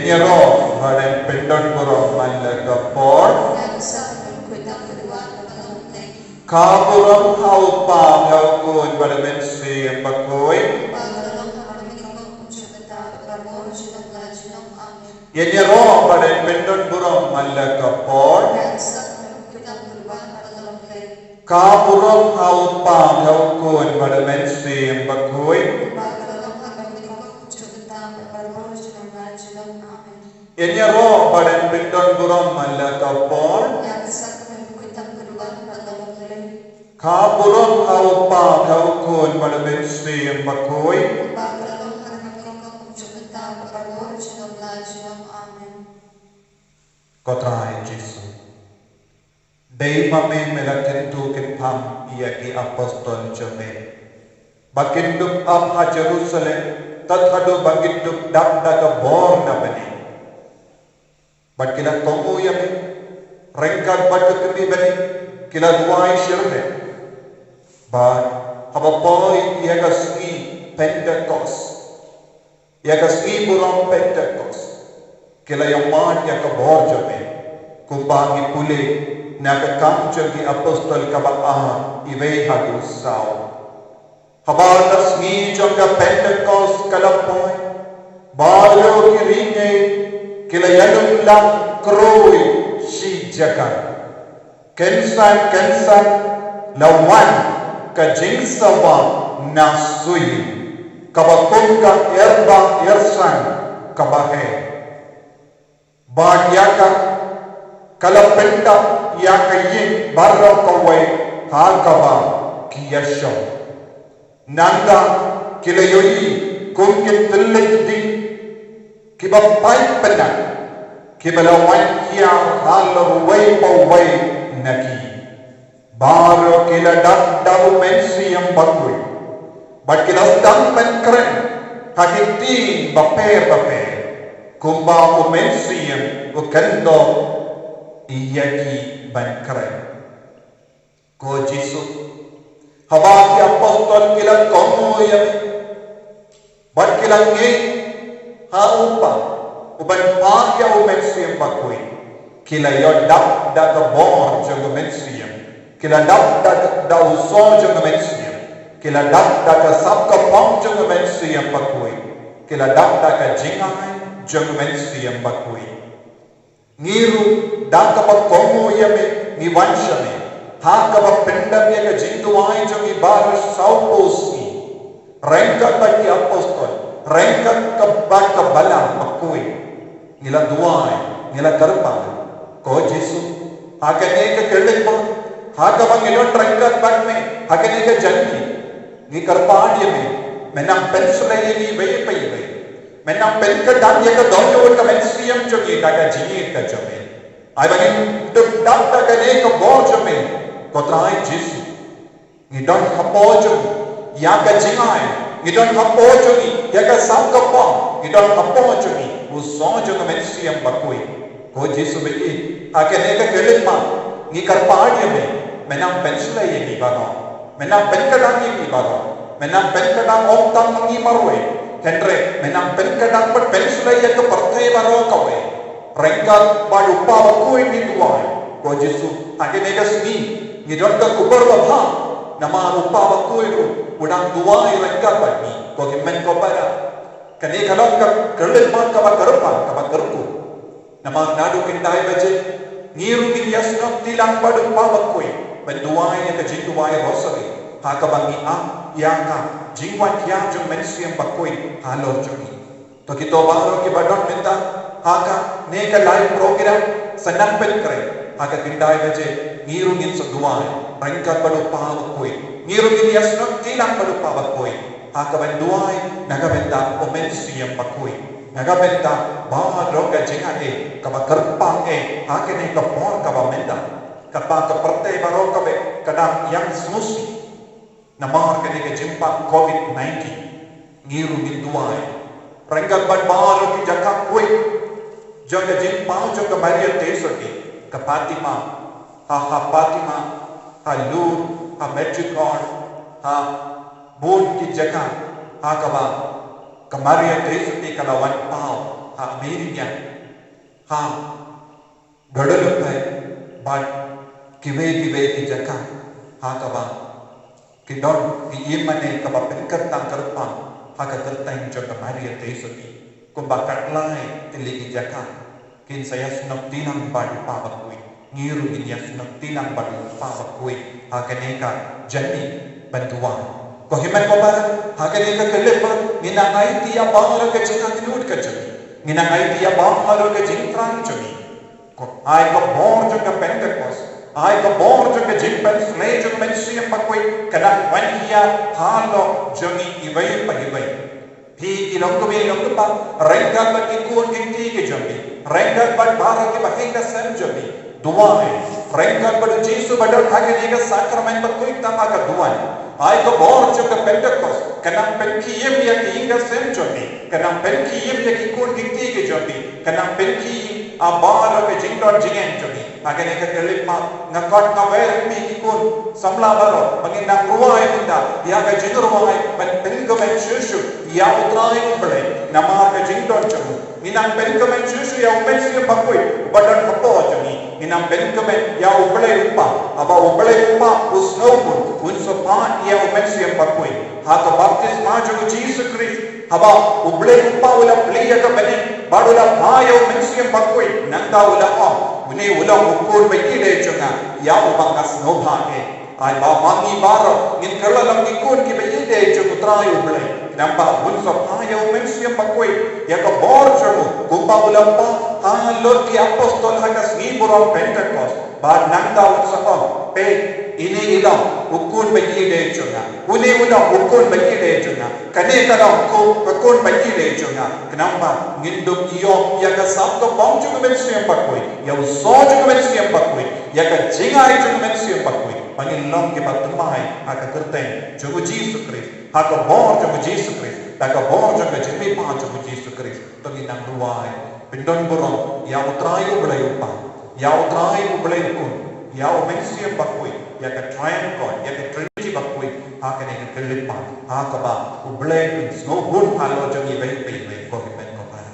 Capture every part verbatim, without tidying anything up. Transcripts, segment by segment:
Ïaroh bad pyndon burom man la ka por. Ka burom ha u Kpa, ha u Khun bad ha u Mynsiem Bakhuid. Ïaroh bad pyndon burom man la ka por. Ka burom ha u Kpa, ha u Khun bad ha u Mynsiem Bakhuid. Ïaroh bad pyndon burom man la ka por. Ka burom ha u Kpa, ha u Khun bad ha u Mynsiem Bakhuid. Ko Trai Jisu, dei ma me me la kyntu kynpham ïa ki apostol jong me ba kin dup ap ha Jerusalem tad haduh ba kin dup dap da ka bor na bneng. Bad ki la kohnguh ïa me, ryngkat bad ka kmie bneng ki la duwai shimet. Bad haba poi ïa ka sngi Pentekost, ïa ka sngi burom Pentekost, ki la ïohmad ïa ka bor jong me, kumba ngi pule na ka Kam jong ki Apostol kaba ar, wei haduh saw. Haba ka sngi jong ka Pentekost ka la poi, baroh ki ri ngeit ki la ïalum lang khrui shi jaka. Kynsan kynsan la wan ka jingsawa na suiñ, kaba kum ka irbah irsang kaba heh. Bad ïa ka ka la pyndap ïa ka ïing baroh kawei ha kaba ki ïashong. Nangta ki la ïohi kum ki tylli ki dieng kiba paid pynang, kiba la wan hiar halor uwei pa uwei na ki. Baroh ki la dap da u Mynsiem Bakhuid, bad ki la sdang ban kren ha ki ktien bapher bapher, kumba u Mynsiem u kyndoh ïa ki ban kren. Ko Jisu, haba ki apostol ki la kohnguh ïa me bad ki la ngeit ha u Kpa uban phah ïa u Mynsiem Bakhuid, ki la ïoh dap da ka bor jong u Mynsiem. Ki la dap da, da u sor jong u Mynsiem. Ki la dap da ka sap ka phong jong u Mynsiem Bakhuid. Ki la dap da ka jingai jong u Mynsiem Bakhuid. Ngi ruh da kaba kohnguh ïa me ngi wan sha me ha kaba pyndap ïa ka jingduwai jong ngi baroh saw phew sngi. Ryngkat bad ki apostol, ryngkat ka bad ka balang bakhuid, ngi la duwai, ngi la kyrpad. Ko Jisu, ha kane ka khyllipmat, ha kaba ngi don ryngkat bad me ha kane ka jingim, ngi kyrpad ïa me, me nang pynshlei ïa ngi iwei pa iwei. Me nang pynkhlaiñ ïa ka dohnud ka mynsiem jong ngi da ka jingïeit ka jong me. Ai ba ngin dup dap da kane ka bor jong me, ko Trai Jisu. Ngi don hapoh jong ngi ïa ka jingai, ngi don hapoh jong ngi ïa ka sap ka phong, ngi don hapoh jong ngi u sor jong u Mynsiem Bakhuid. Ko Jisu baieit, ha kane ka khyllipmat ngi kyrpad ïa me, me nang pynshlei ïa ngi baroh. Me nang pynkhlaiñ ïa ngi baroh. Me nang pynkhlaiñ ym tang ma ngi marwei, hynrei me nang pynkhlaiñ bad pynshlei ïa ka pyrthei baroh kawei. Ryngkat bad u Pa Bakhuid ngi duwai. Ko Jisu, ha kane ka sngi ngi don ka khubor babha, namar u Pa Bakhuid ruh u dang duwai ryngkat bad ngi. Ko hynmen ko para, kane ka long ka khyllipmat kaba kyrpang, kaba kyrkhu. Namar naduh khyndai baje ngi ruh ngin ïasnoh kti lang bad u Pa Bakhuid ban duwai ïa ka jingduwai Rosary, ha kaba ngi ap ïa ka jingwan hiar jong u Mynsiem Bakhuid halor jong ngi. To kito baroh kiba don mynta ha kane ka live program, sa nang pynkhreh ha ka khyndai baje ngi ruh ngin sa duwai ryngkat bad u Pa Bakhuid. Ngi ruh ngin ïasnoh kti lang bad u Pa Bakhuid ha ka ban duwai na ka bynta u Mynsiem Bakhuid, na ka bynta baroh ka jingai kaba kyrpang eh ha kane ka por kaba mynta, kaba ka pyrthei baroh kaba ka dang ïeng sngewsih namar kane ka jingpang Covid nineteen. Ngi ruh ngin duwai ryngkat bad baroh ki jaka khuid jong ka jingpang jong ka Maria Theisotti, ka Fatima, ha, ha Fatima, ha Lourdes, ha Medjugorje, ha bun ki jaka, ha kaba ka Maria Theisotti ka la wan paw, ha Amerika, ha Guadeloupe bad kiwei kiwei ki jaka, ha kaba ki don ki ïing mane kaba pynkyrtang kyrpang ha ka kyrteng jong ka Maria Theisotti. Kumba ka lai tylli ki jaka kin sa ïasnoh kti lang bad u Pa Bakhuid. Ngi ruh ngin ïasnoh kti lang bad u Pa Bakhuid ha kane ka jingim ban duwai. Ko hynmen ko para, ha kane ka khyllipmat ngin nang aiti ïa baroh ka jingangnud ka jong ngi, ngin nang aiti ïa baroh ka jingthrang jong ngi. Ko, ai ka bor jong ka Pentekost, ai ka bor jong ka jingpynshlei jong u Mynsiem Bakhuid ka dang wan hiar halor jong ngi iwei pa iwei. Phi ki longkmie longkpa, ryngkat bad ki khun ki kti ki jong phi, ryngkat bad baroh kiba ïeit ki sem jong phi, duwai ryngkat bad u Jisu ba don ha kane ka sakramen bakhuid tam ha ka duwan. Ai ka bor jong ka Pentekost ka nang pynkhie im ïa ki ïing ki sem jong phi, ka nang pynkhie im ïa ki khun ki kti ki jong phi, ka nang pynkhie im ïa baroh ka jingdon jingem jong phi. Ha kane ka khyllipmat nga khot nga wer ïa phi ki khun samla baroh ba ngin nang rwai mynta ïa ka jingrwai ban pynkmen shuh shuh ïa u Trai U Blei namar ka jingdon jong u. Ngin nang pynkmen shuh shuh ïa u Mynsiem Bakhuid uba don hapoh jong ngi. Ngin nang pynkmen ïa U Blei U Kpa, haba U Blei U Kpa u sngewbun, un sa phah ïa u Mynsiem Bakhuid. Ha ka baptisma jong u Jisu Khrist, haba U Blei U Kpa u la plie ïa ka bneng bad u la phah ïa u Mynsiem Bakhuid, nangta u la ong, une u long u Khun ba ïeit jong nga, ïa uba nga sngewbha eh. Ai ba ma ngi baroh ngin kylla long ki khun kiba ïeit jong u Trai U Blei. Namar un sa phah ïa u Mynsiem Bakhuid ïa ka bor jong u, kumba u la phah halor ki apostol ha ka sngi burom Pentekost. Bad nangta un sa ong, peit, ine i long u Khun ba ïeit jong nga. Une u long u Khun ba ïeit jong nga. Kane ka long u Khun ba ïeit jong nga. Khnang ba ngin dup ïoh ïa ka sap ka phong jong u Mynsiem Bakhuid, ïa u sor jong u Mynsiem Bakhuid, ïa ka jingai jong u Mynsiem Bakhuid, ba ngin long kiba thymmai ha ka kyrteng jong u Jisu Khrist, ha ka bor jong u Jisu Khrist, ha ka bor jong ka jingmihpat jong u Jisu Khrist. To ngin nang rwai, pyndon burom ïa u Trai U Blei U Kpa, ïa u Trai U Blei U Khun, ïa u Mynsiem Bakhuid, ïa ka Triune God, ïa ka Trinity bakhuid, ha kane ka khyllipmat, ha kaba U Blei un sngewbun halor jong ngi iwei pa iwei, ko hynmen ko para.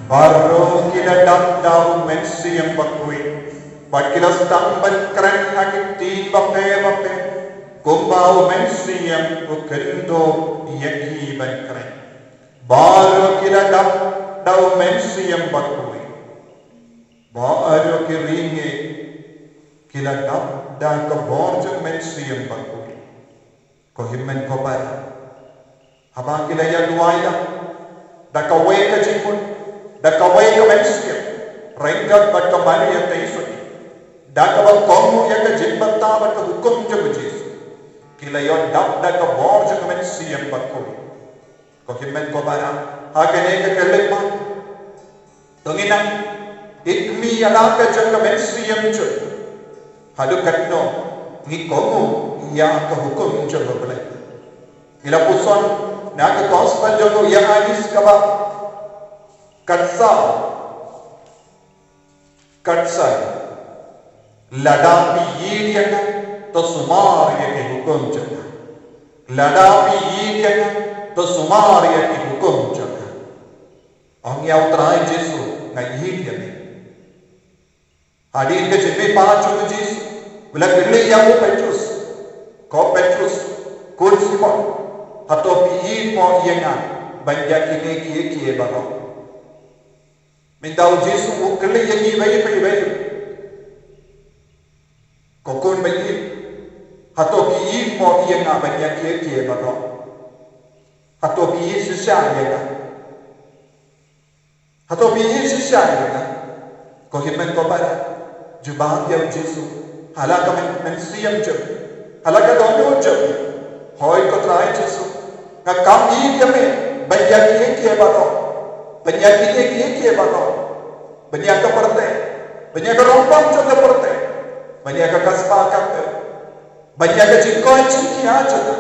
Baroh ki la dap da u Mynsiem Bakhuid, bad ki la sdang ban kren ha ki ktien bapher bapher, kumba u Mynsiem u kynduh ïa ki ban kren. Baroh ki la dap da u Mynsiem Bakhuid. Baroh ki ri ngeit ki la dap da ka bor jong u Mynsiem Bakhuid. Ko hynmen ko para, haba ki la ïa duwai da kawei ka jingmut, da kawei ka mynsiem, ryngkat bad ka Maria Theisotti, da kaba kohnguh ïa ka jingbynta bad ka hukum jong u Jisu, ki la ïoh dap da ka bor jong u Mynsiem Bakhuid. Ko hynmen ko para, ha kane ka khyllipmat, to ngin nang ïeit ïa la ka jong ka mynsiem jong u. Haduh katno ngi kohnguh ïa ka hukum jong u Blei. Ngi la puson na ka gospel jong u Ïoannis kaba khatsaw, khatsaw. Lada phi ïeit ïa nga, to sumar ïa ki hukum jong nga. Lada phi ïeit ïa nga, to sumar ïa ki hukum jong nga. Ong ïa u Trai Jisu, nga ïeit ïa me. Hadien ka jingmihpat jong u Jisu, u la kylli ïa u Petrus. Ko Petrus, khun Simon, hato phi ïeit mo ïa nga ban ïa kine kiei kiei baroh? Mynta u Jisu u kylli ïa ngi iwei pa iwei. Ko khun ba ïeit, hato phi ïeit mo ïa nga ban ïa kiei kiei baroh? Hato phi ïeit shisha ïa nga? Hato phi ïeit shisha ïa nga? Ko hynmen ko para, jubab ïa u Jisu ha la ka mynsiem jong phi, ha la ka dohnud jong phi. Hooid ko Trai Jisu, nga kam ïeit ïa me ban ïa kiei kiei baroh, ban ïa kine kiei kiei baroh, ban ïa ka pyrthei, ban ïa ka rangbah jong ka pyrthei, ban ïa ka spah ka kti, ban ïa ka jingkoit jingkhiah jong ka,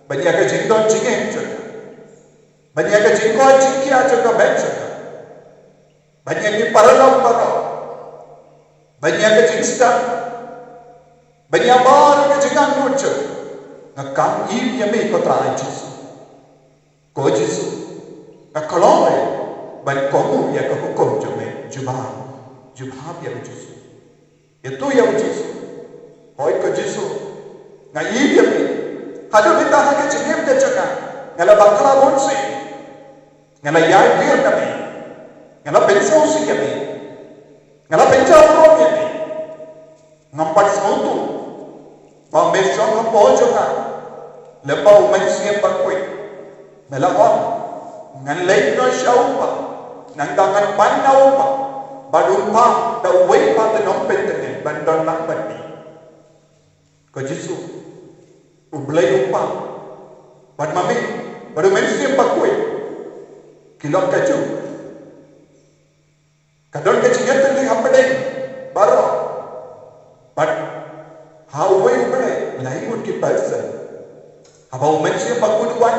ban ïa ka jingdon jingem jong ka, ban ïa ka jingkoit jingkhiah jong ka met jong ka, ban ïa ki paralok baroh, ban ïa ka jingsdang, ban ïa baroh ka jingangnud jong ka. Nga kam ïeit ïa me ko Trai Jisu. Ko Jisu, nga kloi ban kohnguh ïa ka hukum jong me. Jubab, jubab ïa u Jisu. Ïathuh ïa u Jisu. Hooid ko Jisu, nga ïeit ïa me. Haduh mynta ha ka jingim ka jong nga, nga la bakla bun sien. Nga la ïaid ïa me. Nga la pynsngewsih ïa me. Nga la pynjah burom ïa me. Ngam pat sngewthuh ba me shong hapoh jong nga. Lyngba u Mynsiem Bakhuid me la ong, ngan leit noh sha u Kpa, nangta ngan pan na u Kpa, bad u Kpa da uwei pat un ym pyntngen ban don lang bad me. Ko Jisu, u Blei u Kpa, bad ma me, bad u Mynsiem Bakhuid, ki long kajuh. Ka don ka jingïatylli hapdeng baroh. Bad ha uwei u Blei la ngut ki person. Haba u Mynsiem Bakhuid u wan,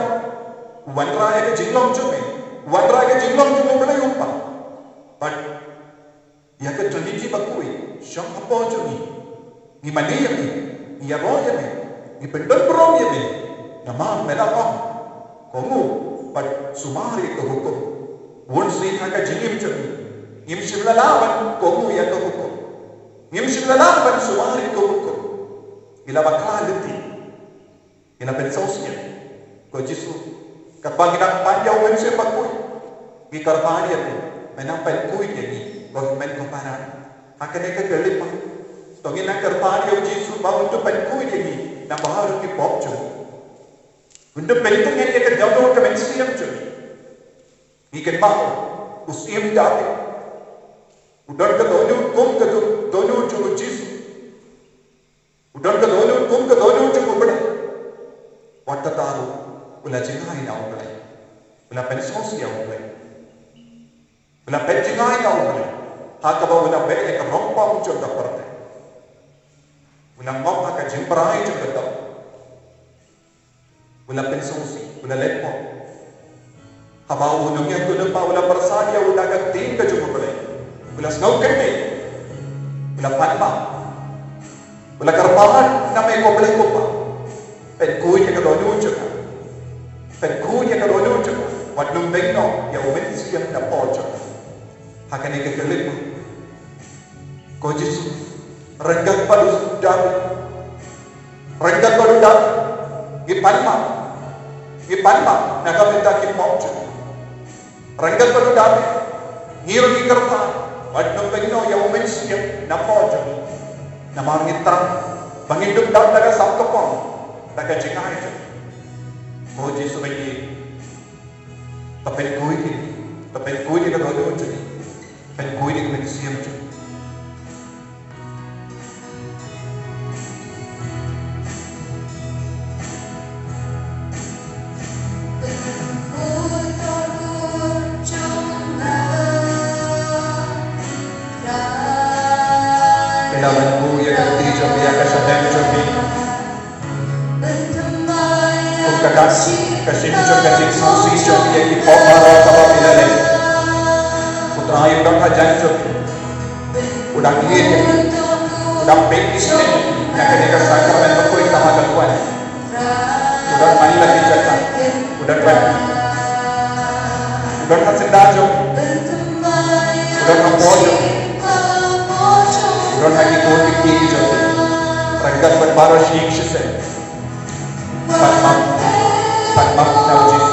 u wanrah ïa ka jinglong jong me, u wanrah ïa ka jinglong jong u Blei u Kpa. Bad ïa ka Trinity Bakhuid shong hapoh jong ngi. Ngi mane ïa me, ngi ïaroh ïa me, ngi pyndonburom ïa me. Namar me la ong, kohnguh bad sumar ïa ka hukum. Bun sien ha ka jingim jong ngi, ngim shym la lah ban kohnguh ïa ka hukum. Ngim shym la lah ban sumar ïa ka hukum. Ngi la bakla lynti. Ngi la pynsngewsih ïa me. Ko Jisu, katba ngi nang pan ïa u Mynsiem Bakhuid, ngi kyrpad ïa me, me nang pynkhuid ïa ngi. Ko hynmen ko para, ha kane ka khyllipmat, to ngin nang kyrpad ïa u Jisu ba un da pynkhuid ïa ngi na baroh ki pop jong ngi. Un da pyntngen ïa ka dohnud ka mynsiem jong ngi. Ngi kynmaw u syiem David u don ka dohnud kum ka dohnud jong u Jisu. U don ka dohnud kum ka dohnud jong u Blei. Wat kata ruh u la jngai na u Blei. U la pynsngewsih ïa u Blei. U la pynjngai ïa u Blei ha kaba u la beh ïa ka rong pom jong ka pyrthei. U la ngop ha ka jingbrai jong ka doh. U la pynsngewsih, u la leh pop. Haba u nongïathuhlypa u la pyrshah ïa u da ka ktien ka jong u Blei, u la sngewkmen, u la pan map. U la kyrpad na me ko Blei ko Pa. Pynkhuid ïa ka dohnud jong nga. Pynkhuid ïa ka dohnud jong nga. Wat nym beiñ noh ïa u Mynsiem na pdeng jong nga. Ha kane ka khyllipmat, ko Jisu, ryngkat bad u David, ryngkat bad u David, ngi pan map. Ngi pan map na ka bynta ki pop jong ngi. Ryngkat bad u David, ngi ruh ngi kyrpad, wat nym beiñ noh ïa u Mynsiem na pdeng jong ngi. Namar ngi thrang ba ngin dup dap da ka sap ka pop, da ka jngai jong ngi. Ko Jisu, ba ngi, ba pynkhuid ïa ngi, ba pynkhuid ïa ka dohnud jong ngi, ba pynkhuid ïa ka Mynsiem jong ngi. Pynban buh ïa ka kti jong phi, ïa ka shadem jong phi. Kum ka dak, ka shin jong ka jingsngewsih jong phi ïa ki pop baroh kaba phi la leh. U Trai u dang hajan jong phi. U dang ïeit ïa phi. U dang peit ïa phi na kane ka sakramen bakhuid kaba nga la wan. U dang mane la ki jaka. U dang wan. U dang ha syndah jong phi. U dang ha pdeng jong phi. U dang ha ki khun ki kti jong phi. Ryngkat bad baroh shi shisien. Pan map, pan map na u Jisu.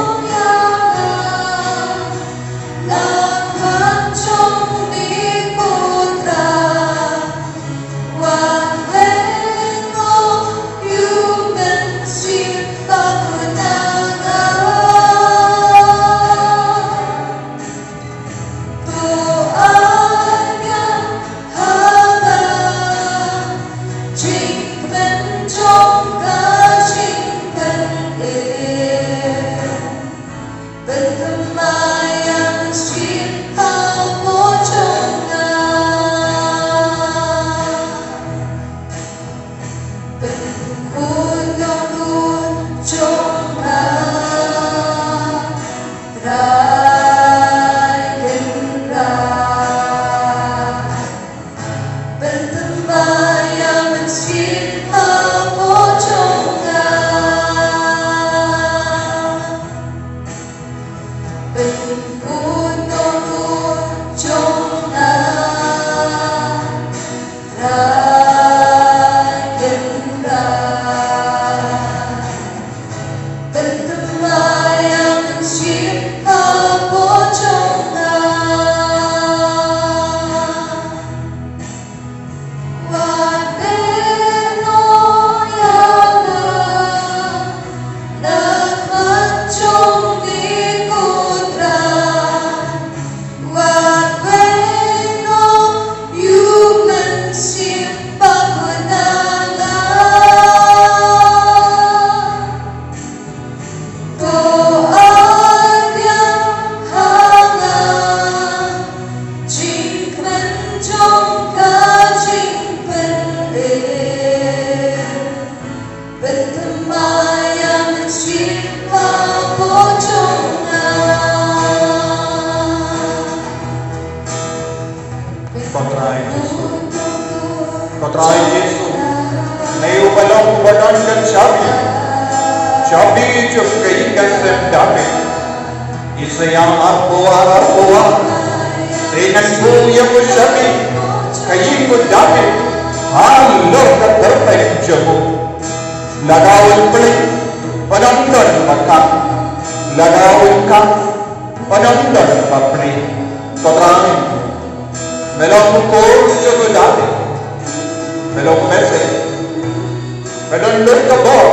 Ko Trai Jisu. Ko Trai Jisu. Ngi u ba long u ba don ka shabi. Shabi jong ka ïing ka sem David. Isaïah arphew ar, arphew ar. Te ngan buh ïa u shabi ka ïing u David halor ka tyrpeng jong u. Lada un plie, un ym don ba khang. Lada un khang, un ym don ba plie. Ko Trai, me long u Koor jong u David. Me long u Messiah. Me don lut ka bor.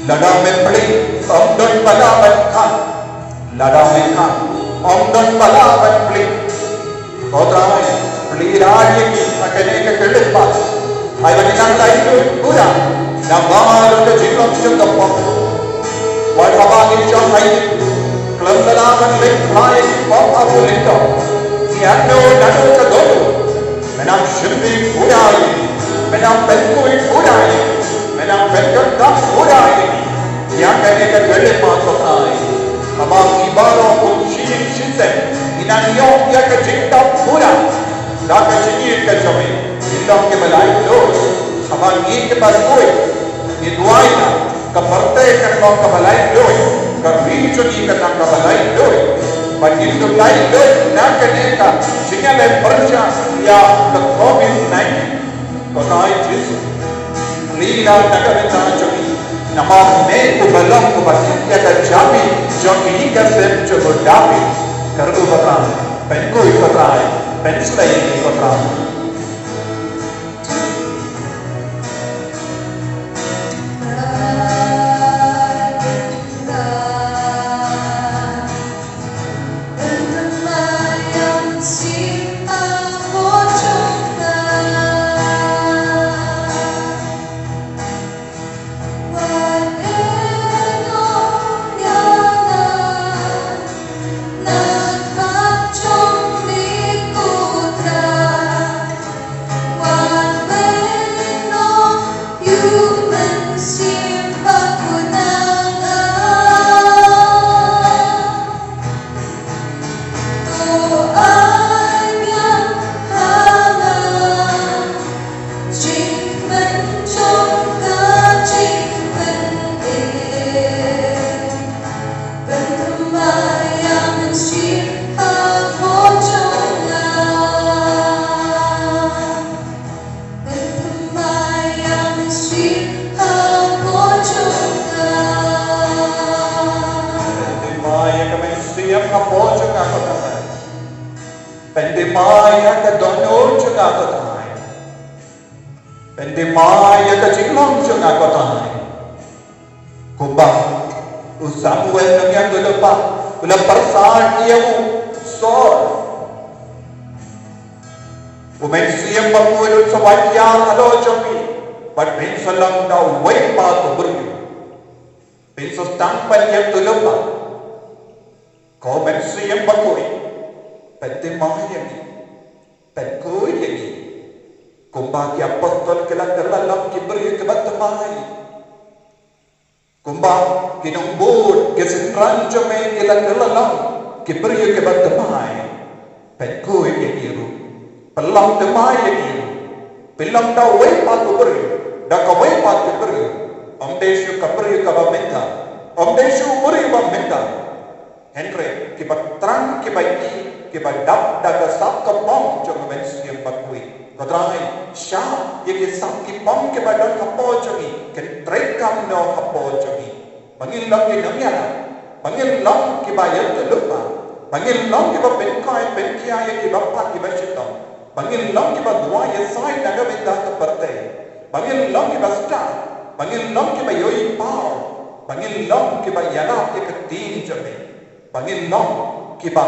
Lada me plie, ym don ba lah ban khang. Lada mynta ym don ba lah ban plie, ko Trai, plie da ïa ngi ha kane ka khyllipmat. Ai ba ngin nang laitluid pura namar ka jinglong jong ka pop. Wat haba ngi shong ha ïing, khlem da lah ban leit phai ïa ki pop ha u lyngdoh, ngi ïa nang naduh ka dohnud. Men nang shim bynta pura ïa ngi, men nang pynkhuid pura ïa ngi, men nang pynkyndap pura ïa ngi. Ïa kane ka khyllipmat, ko Trai, haba ngi baroh kum shi ïing shi sem ngi nang ïoh ïa ka jingtap pura da ka jingïeit ka jong me, ngin long kiba laitluid. Haba ngi kiba khuid ngi duwai, ka pyrthei kan long kaba laitluid, ka ri jong ngi kan long kaba laitluid. Bad ngin ïoh laitluid na kane ka jingïaleh pyrshah ïa ka Covid nineteen. Ko Trai Jisu, plie na ka bynta jong ngi, namar me uba long uba tip ïa ka jabi jong ka ïing ka sem jong u Dabid. Kyrkhu, ko Trai, pynkhuid, ko Trai, pynslem, ko Trai. Pynthymmai ïa ka mynsiem hapoh jong nga, ko Trai. Pynthymmai ïa ka dohnud jong nga, ko Trai. Pynthymmai ïa ka jinglong jong nga, ko Trai. Kumba u Samuel nongïathuhlypa u la pyrsad ïa u Saul, u Mynsiem Bakhuid un sa wan ïaid halor jong phi, bad phin sa long da uwei pat u briew. Phin sa tang ban ïathuhlypa. Ko Mynsiem Bakhuid, pynthymmai ïa ngi, pynkhuid ïa ngi. Kumba ki apostol ki la kylla long ki briew kiba thymmai, kumba ki nongbud ki synran jong me ki la kylla long ki briew kiba thymmai, pynkhuid ïa ngi ruh, pynlong thymmai ïa ngi ruh. Pynlong da uwei pat u briew, da kawei pat u briew. Ym dei shuh ka briew kaba mynta, ym dei shuh u briew ba mynta. Hynrei kiba thrang, kiba ïeit, kiba dap da ka sap ka pom jong u Mynsiem Bakhuid. Ko Trai, shah ïa ki sap ki pom kiba don hapoh jong ngi, kin treikam noh hapoh jong ngi. Ba ngin long ki nongïalam, ba ngin long kiba ïathuhlypa, ba ngin long kiba pynkhie pynkhia ïa kiba pat kiba shitom, ba ngin long kiba duwai ïa saiñ na ka bynta ka pyrthei, ba ngin long kiba stad, ba ngin long kiba ïohi paw, ba ngin long kiba ïalap ïa ka ktien jong me, ba ngin long kiba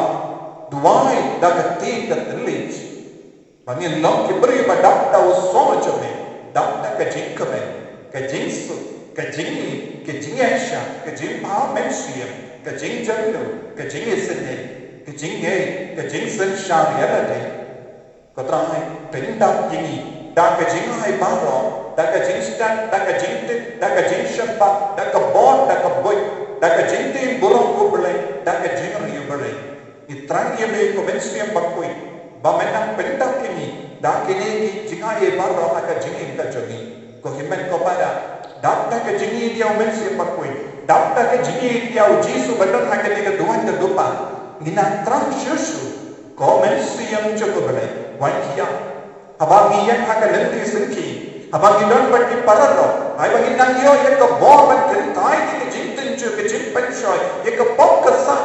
duwai da ka ktien ka thylliej. Ba ngin long ki briew ba dap da u soh jong me, dap da ka jingkmen, ka jingsuk, ka jingïeit, ka jingïaishah, ka jingpha mynsiem, ka jingjynjar, ka jingisynei, ka jingngeit, ka jingsynshar ïa lade. Ko Trai, pyndap ïa ngi da ka jingai baroh, da ka jingstad, da ka jingtip, da ka jingshemphang, da ka bor, da ka buit, da ka jingtip burom u Blei, da ka jingri u Blei. Ngi thrang ïa me ko Mynsiem Bakhuid ba men nang pyndap ïa ngi da kine ki jingai baroh ha ka jingim ka jong ngi. Ko hynmen ko para, dap da ka jingïeit ïa u Mynsiem Bakhuid, dap da ka jingïeit ïa u Jisu ba don ha kane ka duwan ka dupa, ngin nang thrang shuh shuh. Ko Mynsiem jong u Blei, wan ïa, haba ngi ïeng ha ka lynti syngkien, haba ngi don bad ki para lok, ai ba ngin nang ïoh ïa ka bor ban kyntait ïa ka jingtynjuh, ka jingpynshoi, ïa ka pop ka san.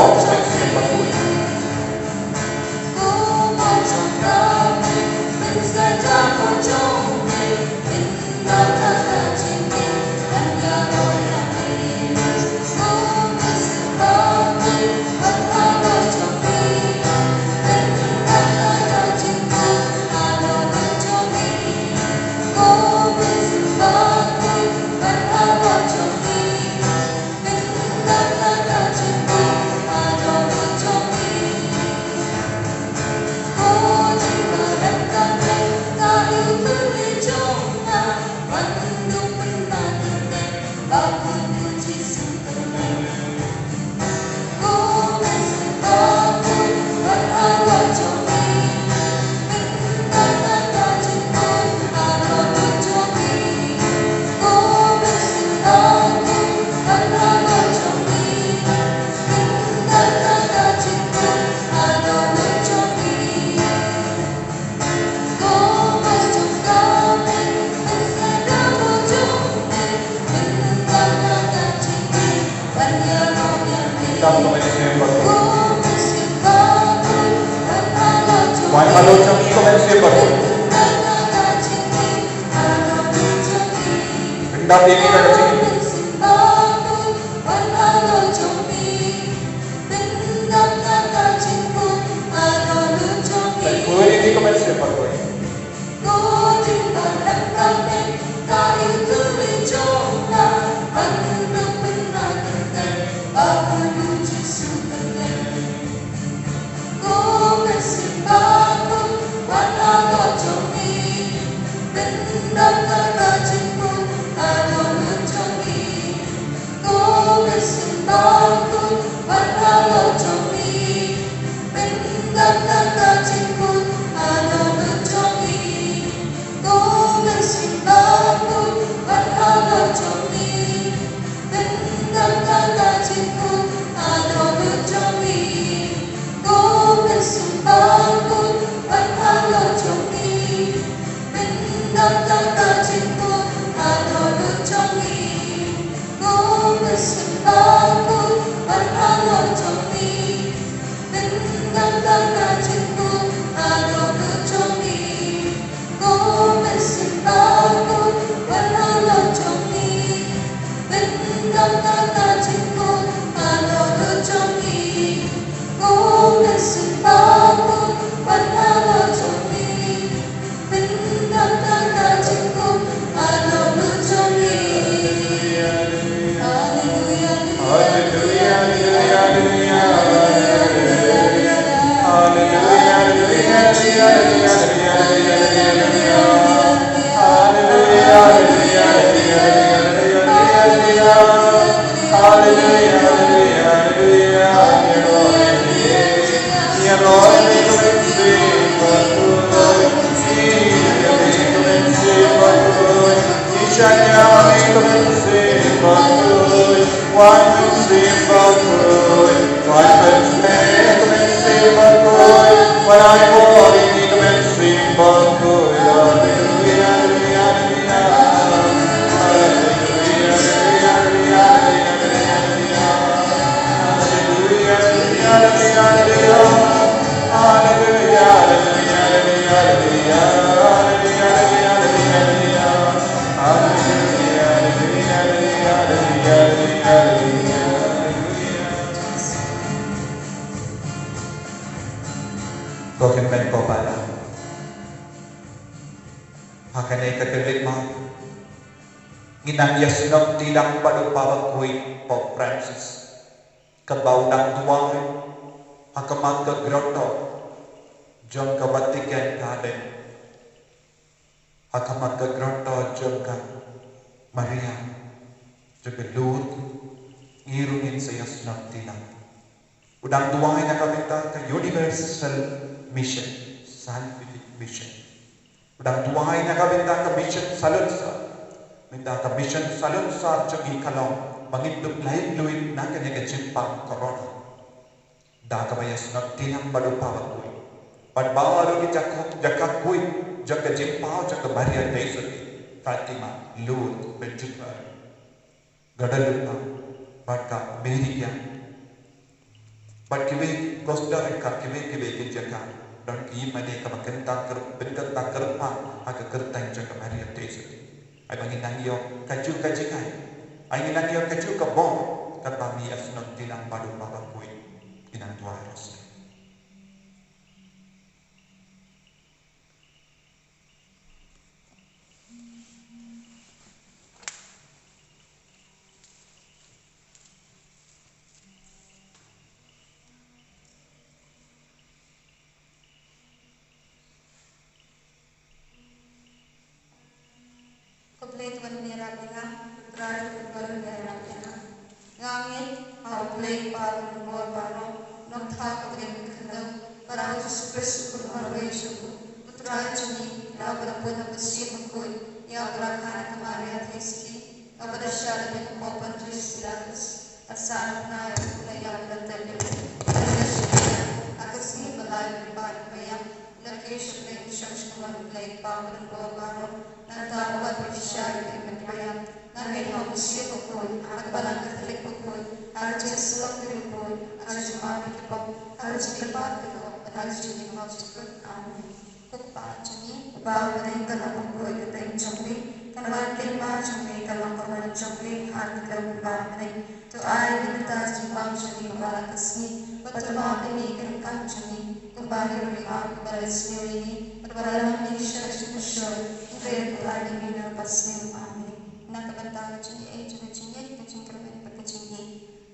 Hawks, Maxim Bakhuid. Come and say a word. Why not also come and say a word? Bring down the meter, sing. Like, who will you come and say a word? Ha kane ka khyllipmat, ngi nang ïasnoh kti lang bad u Papa bakhuid Pope Francis, kaba u dang duwai ha khmat ka grotto jong ka Vatican Garden, ha khmat ka grotto jong ka Maria jong ka Lourdes. Ngi ruh ngin sa ïasnoh kti lang. U dang duwai na ka bynta ka Universal Mission, Scientific Mission. U dang duwai na ka bynta ka mission salonsar. Bynta ka mission salonsar jong ngi ka long ba ngin dup lait luid na kane ka jingpang corona. Da kaba ïasnoh kti lang bad u Papa bakhuid, bad baroh ki jaka, jaka khuid jong ka jingpang jong ka Maria Theisotti, Fatima, Lourdes, Medjugorje, Guadalupe, bad ka Meridian, bad kiwei, Costa Rica, kiwei kiwei ki jaka. Don ki ïing mane kaba kyntang kyrpang, pynkyntang kyrpang ha ka kyrteng jong ka Maria Theisotti. Ai ba ngin nang ïoh kajuh ka jingaiñ, ai ngin nang ïoh kajuh ka bor katba ngi ïasnoh kti lang bad u Papa bakhuid. Ngin nang duwai. Khublei to U Blei, U Trai U Blei, U Trai U Blei. Nga ngeit ha U Blei Kpa jong ngi baroh, nongthaw ha ka bneng khyndew, bad ha U Jisu Khrist u Khun marwei jong U Trai jong ngi, ïa uba la pun ha ka Mynsiem Bakhuid, ïa uba la kha na ka Maria Theisotti, ïa uba la shah da ka pop Pontius Pilatus, la sah na bnai, la ïap, la tep, la ïasyllok, ha ka sngi ba lai, la buh ïa ka meiïong, la kiew sha kynthei, la shong sha ka mon U Blei Kpa Bakhuid baroh. Nangta u wan ban pynshai ïa ki met ki ba ïap. Nga ngeit ha U Mynsiem Bakhuid, ha ka Balang Katholik bakhuid, ha ka jingïasyllok ki riewkhuid, ha ka jingmap ïa ki pop, ha ka jingkyrpad ïa ki doh, bad ha ka jingim ba suk suk. Amen. Ko Kpa jong ngi uba ha bneng, ka long bakhuid ka kyrteng jong me, kan wan ka hima jong me, ka long ka mon jong me ha ka kyrteng uba ha bneng. To ai ïa ngi mynta ka jingbam jong ngi kaba la ka sngi, bad to map ïa ngi ki ryngkat jong ngi, kumba ngi ruh ngi map ïa kiba la isynei ïa ngi, bad wat ïalam ïa ngi sha ka jingpynshoi, hynrei to pynlait ïa ngi na ka basniew. Amen. Na ka bynta ka jingaiei jong ka jingngeit, ka jingkyrmen bad ka jingïeit.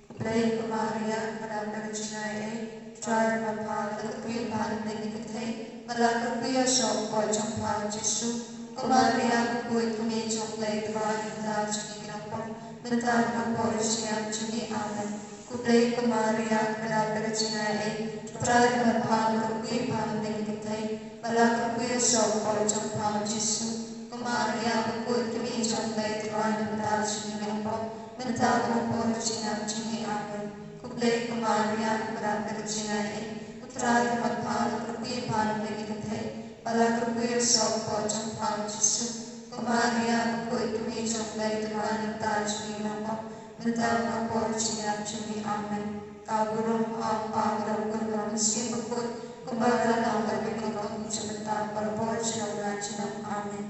Khublei ko Maria, kaba dap da ka jingaiei, U Trai u don bad pha, la kyrkhu ïa pha na pdeng ki kynthei, bad la kyrkhu ïa u soh u kpoh jong pha U Jisu. Ko Maria bakhuid, ka Kmie jong U Blei, to duwai ïa ngi kita ki nongpop, mynta bad ha ka por jingïap jong ngi. Amen. Khublei ko Maria, kaba dap da ka jingaiei, U Trai u don bad pha, la kyrkhu ïa pha na pdeng ki kynthei, bad la kyrkhu ïa u soh u kpoh jong pha U Jisu. Ko Maria bakhuid, ka Kmie jong U Blei, to duwai ïa ngi kita ki nongpop, mynta bad ha ka por jingïap jong ngi. Amen. Khublei ko Maria, kaba dap da ka jingaiei, U Trai u don bad pha, la kyrkhu ïa pha na pdeng ki kynthei, bad la kyrkhu ïa u soh u kpoh jong pha U Jisu. Ko Maria bakhuid, ka Kmie jong U Blei, to duwai ïa ngi kita ki nongpop, mynta bad ha ka por jingïap jong ngi. Amen. Ka burom ha U Kpa, bad ha U Khun, bad ha U Mynsiem Bakhuid, kumba ka la long, bad ha ka por, bad ha ka por jong ka junom. Amen.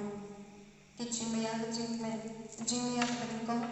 Ki jingmaïa ka jingkmen. Ka jingmaïa kaba nyngkong,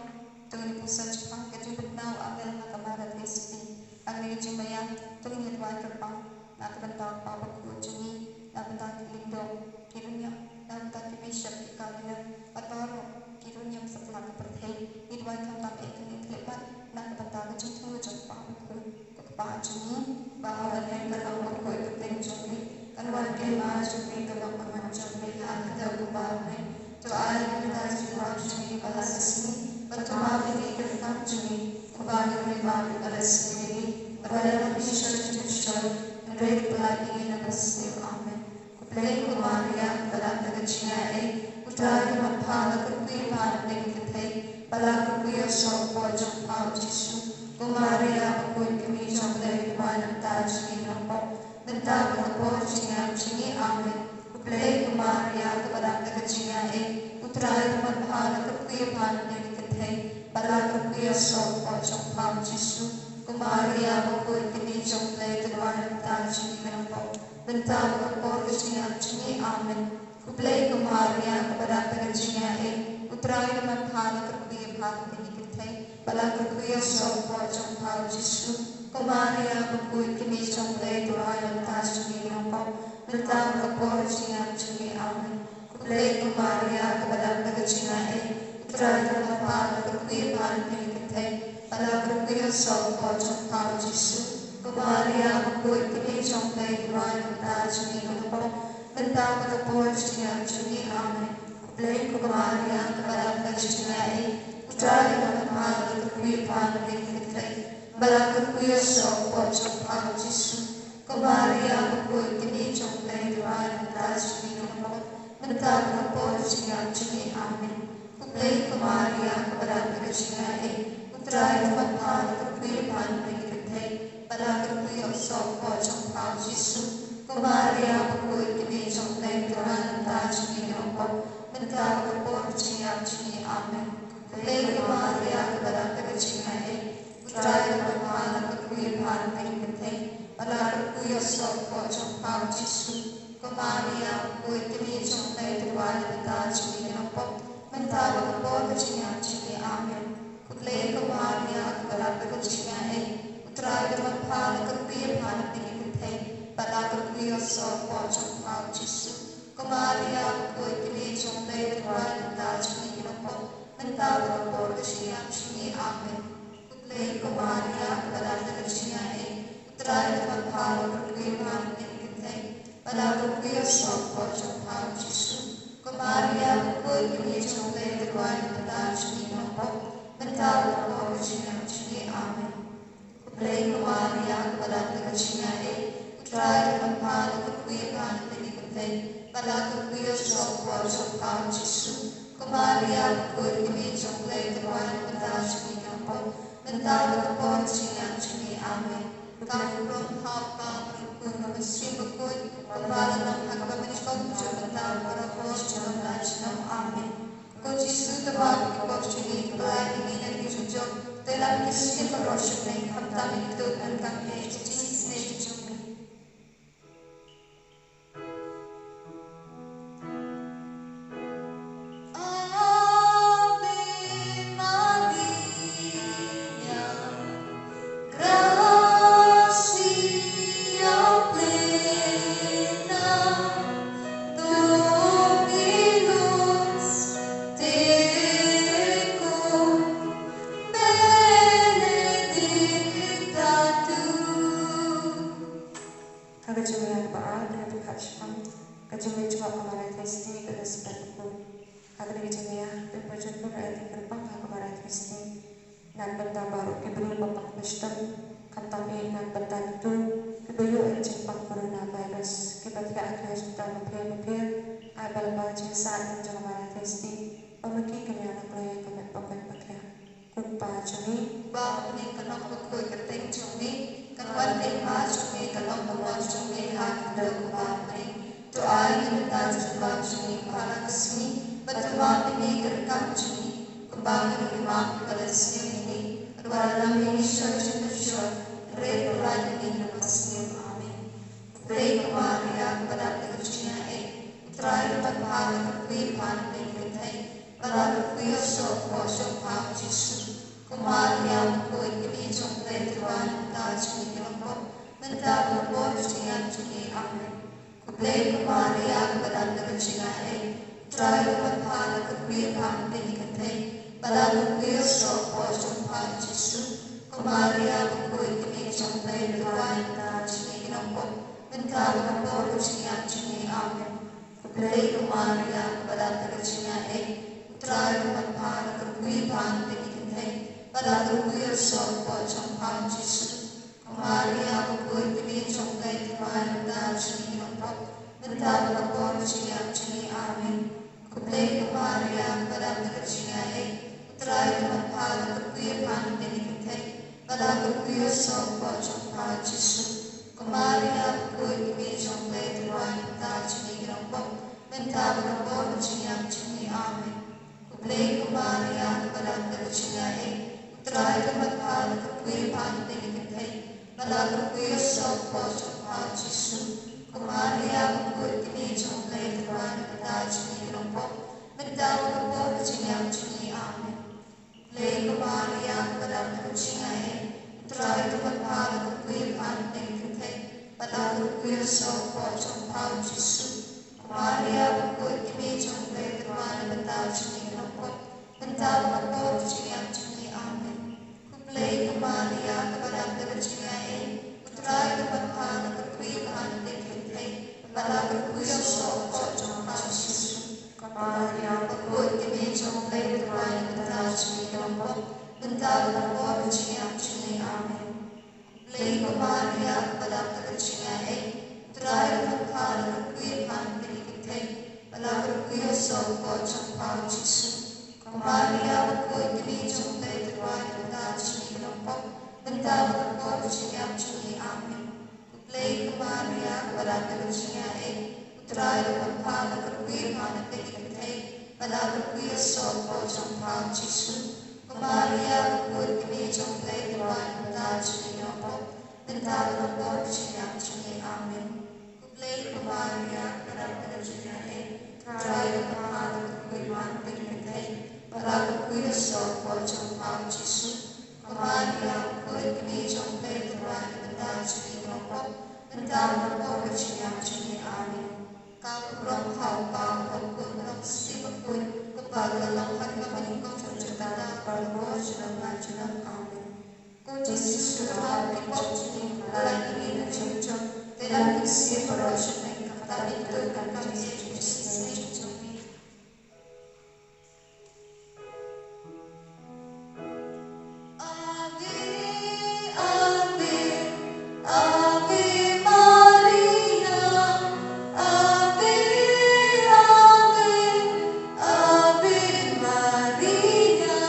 to ngin ïa pyrshang shaphang ka jingpynthikna u angel ha ka Maria Theisotti. Ha kane ka jingmaïa, to ngin ïa duwai kyrpang na ka bynta u Papa bakhuid jong ngi, na ka bynta ki lyngdoh, ki rynïap, na ka bynta ki bishop, ki cardinal, bad baroh ki rynïap satlak ka pyrthei. Ngi duwai khamtam ïa kane ka khyllipmat na ka bynta ka jingthmu jong u Papa bakhuid. Ko Kpa jong ngi uba ha bneng, ka long bakhuid ka kyrteng jong me, kan wan ka hima jong me, ka long ka mon jong me ha ka kyrteng uba ha bneng. To ai ïa ngi mynta ka jingbam jong ngi kaba la ka sngi, bad to map ïa ngi ki ryngkat jong ngi, kumba ngi ruh ngi map ïa kiba la isynei ïa ngi, bad wat ïalam ïa ngi sha ka jingpynshoi, hynrei to pynlait ïa ngi na ka basniew. Amen. Khublei ko Maria, kaba dap da ka jingaiei, U Trai u don bad pha, la kyrkhu ïa pha na pdeng ki kynthei, bad la kyrkhu ïa u soh u kpoh jong pha U Jisu. Ko Maria bakhuid, ka Kmie jong U Blei, to duwai ïa ngi kita ki nongpop, mynta bad ha ka por jingïap jong ngi. Amen. Khublei ko Maria, kaba dap da ka jingaiei, U Trai u don bad pha, la kyrkhu ïa pha na pdeng ki kynthei, bad la kyrkhu ïa u soh u kpoh jong pha U Jisu. Ko Maria bakhuid, ka Kmie jong U Blei, to duwai ïa ngi kita ki nongpop, mynta bad ha ka por jingïap jong ngi. Amen. Khublei ko Maria, kaba dap da ka jingaiei, U Trai u don bad pha, la kyrkhu ïa pha na pdeng ki kynthei, bad la kyrkhu ïa u soh u kpoh jong pha U Jisu. Ko Maria bakhuid, ka Kmie jong U Blei, to duwai ïa ngi kita ki nongpop, mynta bad ha ka por jingïap jong ngi. Amen. Khublei ko Maria, kaba dap da ka jingaiei, U Trai u don bad pha, la kyrkhu ïa pha na bynta ki kynthei, bad la kyrkhu ïa u soh u kpoh jong pha u Jisu. Ko Maria bakhuid, ka Kmie jong U Blei, duwai namar kata ka jong ngi kiba pop, mynta bad ka por ka jingïap jong ngi. Amen. Khublei ko Maria, kaba dap da ka jingaiei, U Trai u don bad pha, la kyrkhu ïa pha na bynta ki kynthei, bad la kyrkhu ïa u soh u kpoh jong pha u Jisu. Ko Maria bakhuid, ka Kmie jong U Blei, duwai namar kata ka jong ngi kiba pop, mynta bad ka por ka jingïap jong ngi. Amen. Khublei ko Maria, kaba dap da ka jingaiei, U Trai u don bad pha, la kyrkhu ïa pha na bynta ki kynthei, bad la kyrkhu ïa u soh u kpoh jong pha u Jisu. Ko Maria bakhuid, ka Kmie jong U Blei, duwai namar kata ka jong ngi kiba pop, mynta bad ka por ka jingïap jong ngi. Amen. Khublei ko Maria, kaba dap da ka jingaiei, U Trai u don bad pha, la kyrkhu ïa pha na bynta ki kynthei, bad la kyrkhu ïa u soh u kpoh jong pha u Jisu. Ko Maria bakhuid, ka Kmie jong U Blei, duwai namar kata ka jong ngi kiba pop, mynta bad ka por ka jingïap jong ngi. Amen. Khublei ko Maria, kaba dap da ka jingaiei, U Trai u don bad pha, la kyrkhu ïa pha na bynta ki kynthei, bad la kyrkhu ïa u soh u kpoh jong pha u Jisu. Ko Maria bakhuid, ka Kmie jong U Blei, duwai namar kata ka jong ngi kiba pop, mynta bad ka por ka jingïap jong ngi. Amen. Khublei ko Maria, kaba dap da ka jingaiei, U Trai u don bad pha, la kyrkhu ïa pha na bynta ki kynthei, bad la kyrkhu ïa u soh u kpoh jong pha u Jisu. Ko Maria bakhuid, ka Kmie jong U Blei, duwai namar kata ka jong ngi kiba pop, mynta bad ka por ka jingïap jong ngi. Amen. Khublei ko Maria, kaba dap da ka jingaiei, U Trai u don bad pha, la kyrkhu ïa pha na bynta ki kynthei, bad la kyrkhu ïa u soh u kpoh jong pha u Jisu. Ko Maria bakhuid, ka Kmie jong U Blei, duwai namar kata ka jong ngi kiba pop, mynta bad ka por ka jingïap jong ngi. Amen. Ka burom ha u Kpa bad ha u Khun bad ha u Mynsiem Bakhuid, kumba la long ha kaba mynnyngkong, junom mynta bad barabor, junom la junom. Amen. Ko Jisu, to map ïa ki pop jong ngi, to pyllait ïa ngi na ki jong jong, to ïalam ïa ki syiem baroh sha bneng, khamtam ïa kito kiba donkam ïa ka jingisynei jong ngi. Ave Maria, gracia plena, Dominus tecum, benedicta tu. Ha ka jingmih kaba ar, ka dei ka jingmih jong ka Maria Theisotti bad u Syepot Bakhuid. Ha kane ka jingmih, to ïa pynjot bun ïa ka kyrpang ha ka Maria Theisotti. Na ka bynta baroh ki briew ba pang ba shitom, khamtam eh na ka bynta kito kiba ïoh ïa ka jingpang coronavirus, kiba thiah ha ki hospital bapher bapher, ai ba lyngba ka jingsaiñ jong ka Maria Theisotti, ba ma ki kin ïaid na ka met ba koit ba khiah. Ko Kpa jong ngi, ba ha bneng, ka nongkynnoh bakhuid kyrteng jong me, kan wan ka hima jong me, kan long ka mon jong me ha ka khyndew kumba ha bneng. To ai ïa ngi mynta ka jingpang jong ngi kaba ha ka sngi, bad to map ïa ngi ki kam jong ngi, kumba ngi ruh ngi map ïa kiba la sniew ïa ngi. Wat la ïa ngi sha ka jingpynshoi, hynrei pyllait ïa ngi na kaba sniew. Amen. Khublei ko Maria, kaba dap da ka jingaiei, U Trai u don bad pha, la kyrkhu ïa pha na bynta ki kynthei, bad la kyrkhu ïa u soh u kpoh jong pha u Jisu. Ko Maria bakhuid, ka Kmie jong U Blei, to duwai namar kata ka jong ngi ki nongpop, mynta bad ka por ka jingïap jong ngi. Amen. Khublei ko Maria, kaba dap da ka jingaiei, U Trai u don bad pha, la kyrkhu ïa pha na bynta ki kynthei, bad la kyrkhu ïa u soh u kpoh jong pha u Jisu. Ko Maria bakhuid, ka Kmie jong U Blei, to duwai namar kata ka jong ngi ki nongpop, mynta bad ka por ka jingïap jong ngi. Amen. Khublei ko Maria, kaba dap da ka jingaiei, U Trai u don bad pha, la kyrkhu ïa pha na bynta ki kynthei, bad la kyrkhu ïa u soh u kpoh jong pha u Jisu. Ko Maria bakhuid, ka Kmie jong U Blei, to duwai namar kata ka jong ngi ki nongpop, mynta bad ka por ka jingïap jong ngi. Amen. Khublei ko Maria, kaba dap da ka jingaiei, U Trai u don bad pha, la kyrkhu ïa pha na bynta ki kynthei, bad la kyrkhu ïa u soh u kpoh jong pha u Jisu. Ko Maria bakhuid, ka Kmie jong U Blei, to duwai namar kata ka jong ngi ki nongpop, mynta bad ka por ka jingïap jong ngi. Amen. Khublei ko Maria, kaba dap da ka jingaiei, U Trai u don bad pha, la kyrkhu ïa pha na bynta ki kynthei, bad la kyrkhu ïa u soh u kpoh jong pha u Jisu. Ko Maria bakhuid, ka Kmie jong U Blei, to duwai namar kata ka jong ngi ki nongpop, mynta bad ka por ka jingïap jong ngi. Amen. Khublei ko Maria, kaba dap da ka jingaiei, U Trai u don bad pha, la kyrkhu ïa pha na bynta ki kynthei, bad la kyrkhu ïa u soh u kpoh jong pha u Jisu. Ko Maria, bakhuid ka kmie jong U Blei, to duwai na ka bynta jong ngi ki nongpop, mynta bad ha ka por ka jingïap jong ngi. Amen. Khublei ko Maria, kaba dap da ka jingïaid, U Trai u don bad pha, la kyrkhu ïa pha na pdeng ki kynthei, bad la kyrkhu ïa u soh u kpoh jong pha u Jisu. Ko Maria, bakhuid ka kmie jong U Blei, to duwai na ka bynta jong ngi ki nongpop, mynta bad ha ka por ka jingïap jong ngi. Amen. Khublei ko Maria, kaba dap da ka jingïaid, U Trai u don bad pha, la kyrkhu ïa pha na pdeng ki kynthei, bad la kyrkhu ïa u soh u kpoh jong pha u Jisu. Ko Maria, bakhuid ka kmie jong U Blei, to duwai na ka bynta jong ngi ki nongpop, mynta bad ha ka por ka jingïap jong ngi. Amen. Khublei ko Maria, kaba dap da ka jingïaid, U Trai u don bad pha, la kyrkhu ïa pha na pdeng ki kynthei, bad la kyrkhu ïa u soh u kpoh jong pha u Jisu. Ko Maria, bakhuid ka kmie jong U Blei, to duwai na ka bynta jong ngi ki nongpop, mynta bad ha ka por ka jingïap jong ngi. Amen. Khublei ko Maria, kaba dap da ka jingïaid, U Trai u don bad pha, la kyrkhu ïa pha na pdeng ki kynthei, bad la kyrkhu ïa u soh u kpoh jong pha u Jisu. Ko Maria, bakhuid ka kmie jong U Blei, to duwai na ka bynta jong ngi ki nongpop, mynta bad ha ka por ka jingïap jong ngi. Amen. Ka burom ha u Kpa, ha u Khun bad ha u Mynsiem Bakhuid, kumba ka la long ha kaba nyngkong, junom junom, bad ha ka por junom la junom. Amen. Ko Jisu, to kyrpad ïa ki pop jong ngi, lait ïa ngi na ka jong, te lait ïa ki syiem baroh sha ka bynta ka ktien, ka ktien jong ngi. Ave, Ave, Ave Maria, Ave, Ave, Ave Maria.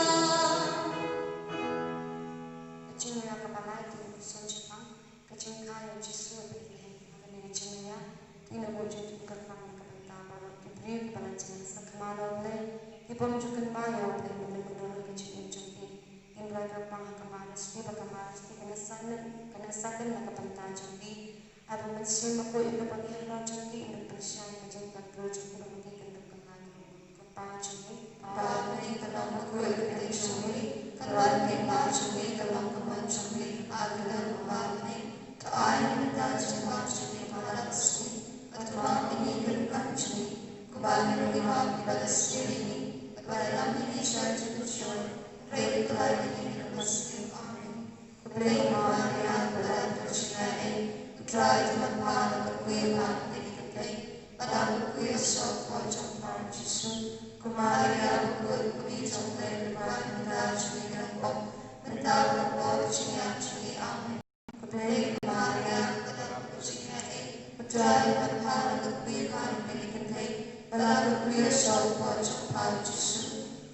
Ka jingïaid kaba lai, ka jingïaid shaphang, ka jingkha ïa u Jisu ha Bethlehem. Ha kane ka jingïaid, ki nongbuh jong u kyrpang na ka bynta baroh ki briew kiba la jngai sakma na U Blei, ki bym ju kynmaw ïa U Blei mynno mynno ha ka jingim jong ki. Kin duwai kyrpang ha ka Mari Sri bad ka Mari Sri, ka nongshai lynti, ka nongshai lynti na ka bynta jong ki. Ai ba u Mynsiem Bakhuid un ïoh ban ïaroh jong ki, un pynshai ïa ka jingpynbriew jong ki, ba ma ki kin dup kynmaw ïa ka Kpa jong ngi. Kpa jong ngi, ka long bakhuid ka kti jong ngi, ka long ka hima jong ngi, ka long ka mon jong ngi, ha kane ka por. To ai ïa ngi mynta ka jingwan jong ngi ha ka sngi, bad to map ïa ngi ki ryngkat jong ngi, kumba ngi ruh ngi map ïa kiba la sniew ïa ngi, bad to ïalam ïa ngi sha ka jingpynshoi, hynrei to lait ïa ngi na kaba sniew. Amen. Khublei ko Maria, kaba dap da ka jingïaid, U Trai u don bad pha, la kyrkhu ïa pha na pdeng ki kynthei, bad la kyrkhu ïa u soh u kpoh jong pha u Jisu. Ko Maria, bakhuid ka kmie jong U Blei, to duwai na ka bynta jong ngi ki nongpop, mynta bad ha ka por ka jingïap jong ngi. Amen. Khublei ko Maria, kaba dap da ka jingïaid, U Trai u don bad pha, la kyrkhu ïa pha na pdeng ki kynthei, bad la kyrkhu ïa u soh u kpoh jong pha u Jisu.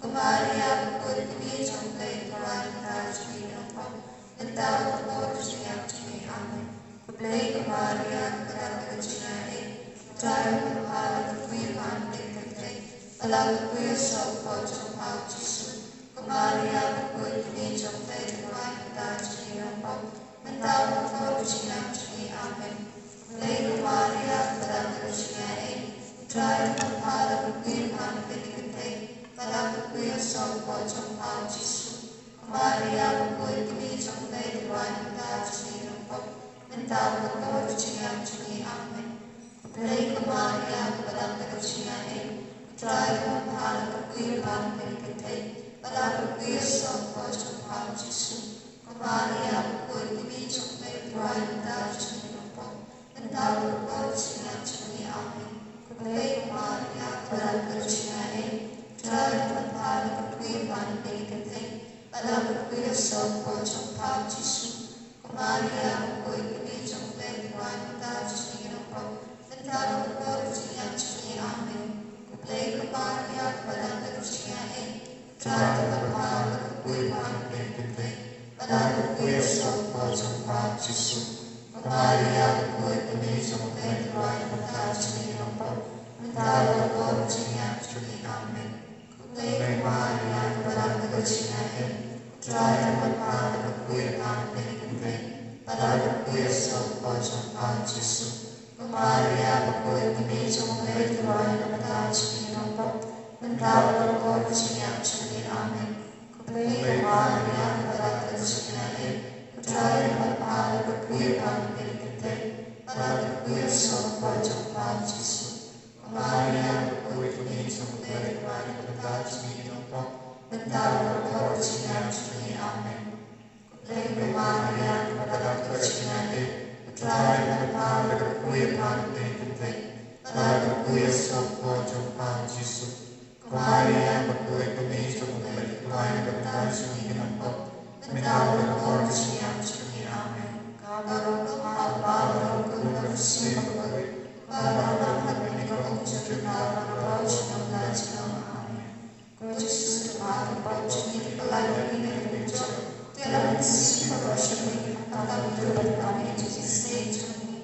Ko Maria, bakhuid ka kmie jong U Blei, to duwai na ka bynta jong ngi ki nongpop, mynta bad ha ka por ka jingïap jong ngi. Amen. Khublei ko Maria, kaba dap da ka jingïaid, U Trai u don bad pha, la kyrkhu ïa pha na pdeng ki kynthei, bad la kyrkhu ïa u soh u kpoh jong pha u Jisu. Ko Maria, bakhuid ka kmie jong U Blei, to duwai na ka bynta jong ngi ki nongpop, mynta bad ha ka por ka jingïap jong ngi. Amen. Khublei ko Maria, kaba dap da ka jingïaid, U Trai u don bad pha, la kyrkhu ïa pha na pdeng ki kynthei, bad la kyrkhu ïa u soh u kpoh jong pha u Jisu. Ko Maria, bakhuid ka kmie jong U Blei, to duwai na ka bynta jong ngi ki nongpop, mynta bad ha ka por ka jingïap jong ngi. Amen. Khublei ko Maria, kaba dap da ka jingïaid, U Trai u don bad pha, la kyrkhu ïa pha na pdeng ki kynthei, bad la kyrkhu ïa u soh u kpoh jong pha u Jisu. Ko Maria, bakhuid ka kmie jong U Blei, to duwai na ka bynta jong ngi ki nongpop, mynta bad ha ka por ka jingïap jong ngi. Amen. Khublei ko Maria, kaba dap da ka jingïaid, U Trai u don bad pha, la kyrkhu ïa pha na pdeng ki kynthei, bad la kyrkhu ïa u soh u kpoh jong pha u Jisu. Ko Maria, bakhuid ka kmie jong U Blei, to duwai na ka bynta jong ngi ki nongpop, mynta bad ha ka por ka jingïap jong ngi. Amen. Khublei ko Maria, kaba dap da ka jingïaid, U Trai u don bad pha, la kyrkhu ïa pha na pdeng ki kynthei, bad la kyrkhu ïa u soh u kpoh jong pha u Jisu. Ko Maria, bakhuid ka kmie jong U Blei, to duwai na ka bynta jong ngi ki nongpop, mynta bad ha ka por ka jingïap jong ngi. Amen. Khublei ko Maria, kaba dap da ka jingïaid, U Trai u don bad pha, la kyrkhu ïa pha na pdeng ki kynthei, bad la kyrkhu ïa u soh u kpoh jong pha u Jisu. Ko Maria, bakhuid ka kmie jong U Blei, to duwai na ka bynta jong ngi ki nongpop, mynta bad ha ka por ka jingïap jong ngi. Amen. Khublei ko Maria, kaba dap da ka jingïaid, U Trai u don bad pha, la kyrkhu ïa pha na pdeng ki kynthei, bad la kyrkhu ïa u soh u kpoh jong pha u Jisu. Ko ka bynta jong ngi ki nongpop, mynta bad ka por ka jingïap jong ngi. Amen. Khublei ko Maria, kaba don ka jingïaid, U Trai u don bad pha, la ka kpu ïa pha na pdeng kynthei, bad la ka kpu ïa u soh jong pha u Jisu. Ko Maria, bakhuid, ka kmie jong U Blei, duwai na ka bynta jong ngi ki nongpop, mynta bad ka por ka jingïap jong ngi. Amen. Ka baroh ka bha, ka baroh ka bha, ka baroh ka bha, ka baroh ka bha, ka baroh ka bha, ka baroh ka bha. Amen. Ko Jisu, to ai ba ka pop jong ngi, to pyllait ïa ngi na ka jingjop, to ïalam mynsiem baroh sha ngi, hangta ba ngin ïoh ban ïalam ïa ka jingsneng jong ngi.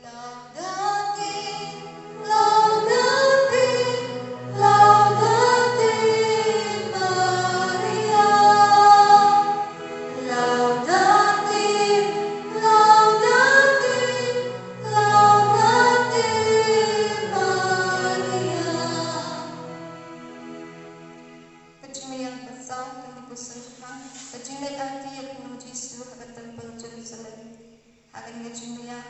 Laudate, laudate, laudate Maria. Laudate, laudate, laudate Maria. Ka jingmyntoi ka saw, ka jingmyntoi ka saw, ka jingleit aiti ïa u Jisu ha ka templ Jerusalem. Ha kane ka jingmyntoi,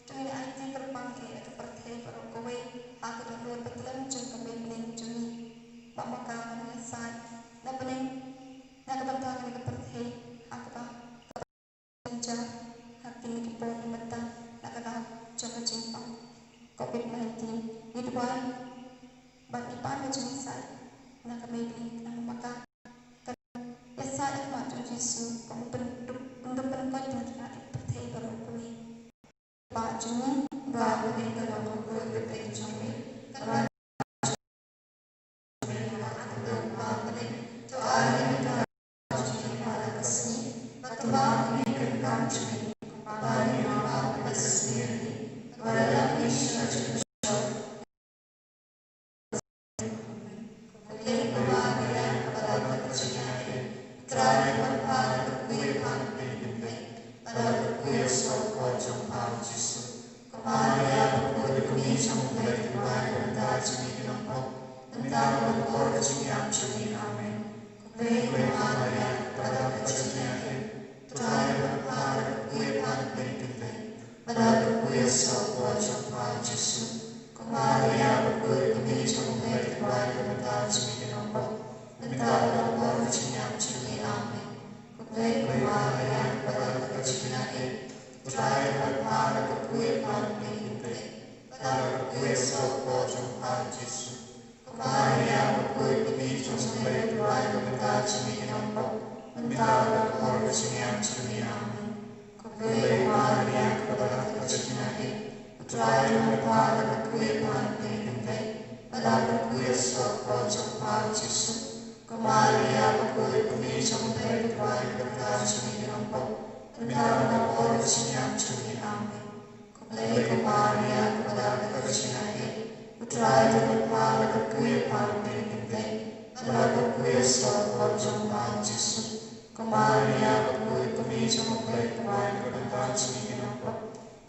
to ngin aiti kyrpang ïa ka pyrthei baroh kawei, ha ka dohnud ba tlem jong ka Mei Bneng jong ngi. Ba ma ka ban ïasaid na bneng, na ka bynta kane ka pyrthei, ha kaba jynjar ha kine ki por mynta na ka daw jong ka jingpang covid nineteen. Ngi duwai ba ngi pan ka jingïasaid na ka Mei Bneng, na ma ka. Ïasaid ha khmat jong U Jisu, kum u pyn-, u pynkoit na ka pyrthei baroh kawei. Ba jong ngi, ba u dei ka long ka khuid ka pyrthei jong ngi, ka long jong ngi, ba ka long ba ka dei, to ai ïa ngi ka jong ngi ha kane ka sngi, bad to map ïa ngi ki kam jong ngi, ba ngi map ïa ki ki sngewsih ïa ngi, bad ym dei sha ka jingpynshoi. Khublei ko Maria, kaba don ka jingïaid, U Trai u don bad pha, la ka kpu ïa pha na pdeng kynthei, bad la ka kpu ïa u soh jong pha u Jisu. Ko Maria, bakhuid, ka kmie jong U Blei, to duwai na ka bynta jong ngi ki nongpop, mynta bad ha ka por ka jingïap jong ngi. Amen. Khublei ko Maria, kaba don ka jingïaid, U Trai u don bad pha, la ka kpu ïa pha na pdeng kynthei, bad la ka kpu ïa u soh jong pha u Jisu. Ko Maria, bakhuid, ka kmie jong U Blei, to duwai na ka bynta jong ngi ki nongpop, mynta bad ha ka por ka jingïap jong ngi. Amen. Khublei ko Maria, kaba don ka jingïaid, U Trai u don bad pha, la ka kpu ïa pha na pdeng kynthei, bad la ka kpu ïa u soh jong pha u Jisu. Ko Maria, bakhuid, ka kmie jong U Blei, to duwai na ka bynta jong ngi ki nongpop, mynta bad ha ka por ka jingïap jong ngi. Amen. Khublei ko Maria, kaba don ka jingïaid, U Trai u don bad pha, la ka kpu ïa pha na pdeng kynthei, bad la ka kpu ïa u soh jong pha u Jisu. Ko Maria, bakhuid, ka kmie jong U Blei, to duwai na ka bynta jong ngi ki nongpop, mynta bad ha ka por ka jingïap jong ngi. Amen. Khublei ko Maria, kaba don ka jingïaid, U Trai u don bad pha, la ka kpu ïa pha na pdeng kynthei, bad la ka kpu ïa u soh jong pha u Jisu. Ko Maria, bakhuid, ka kmie jong U Blei, to duwai na ka bynta jong ngi ki nongpop,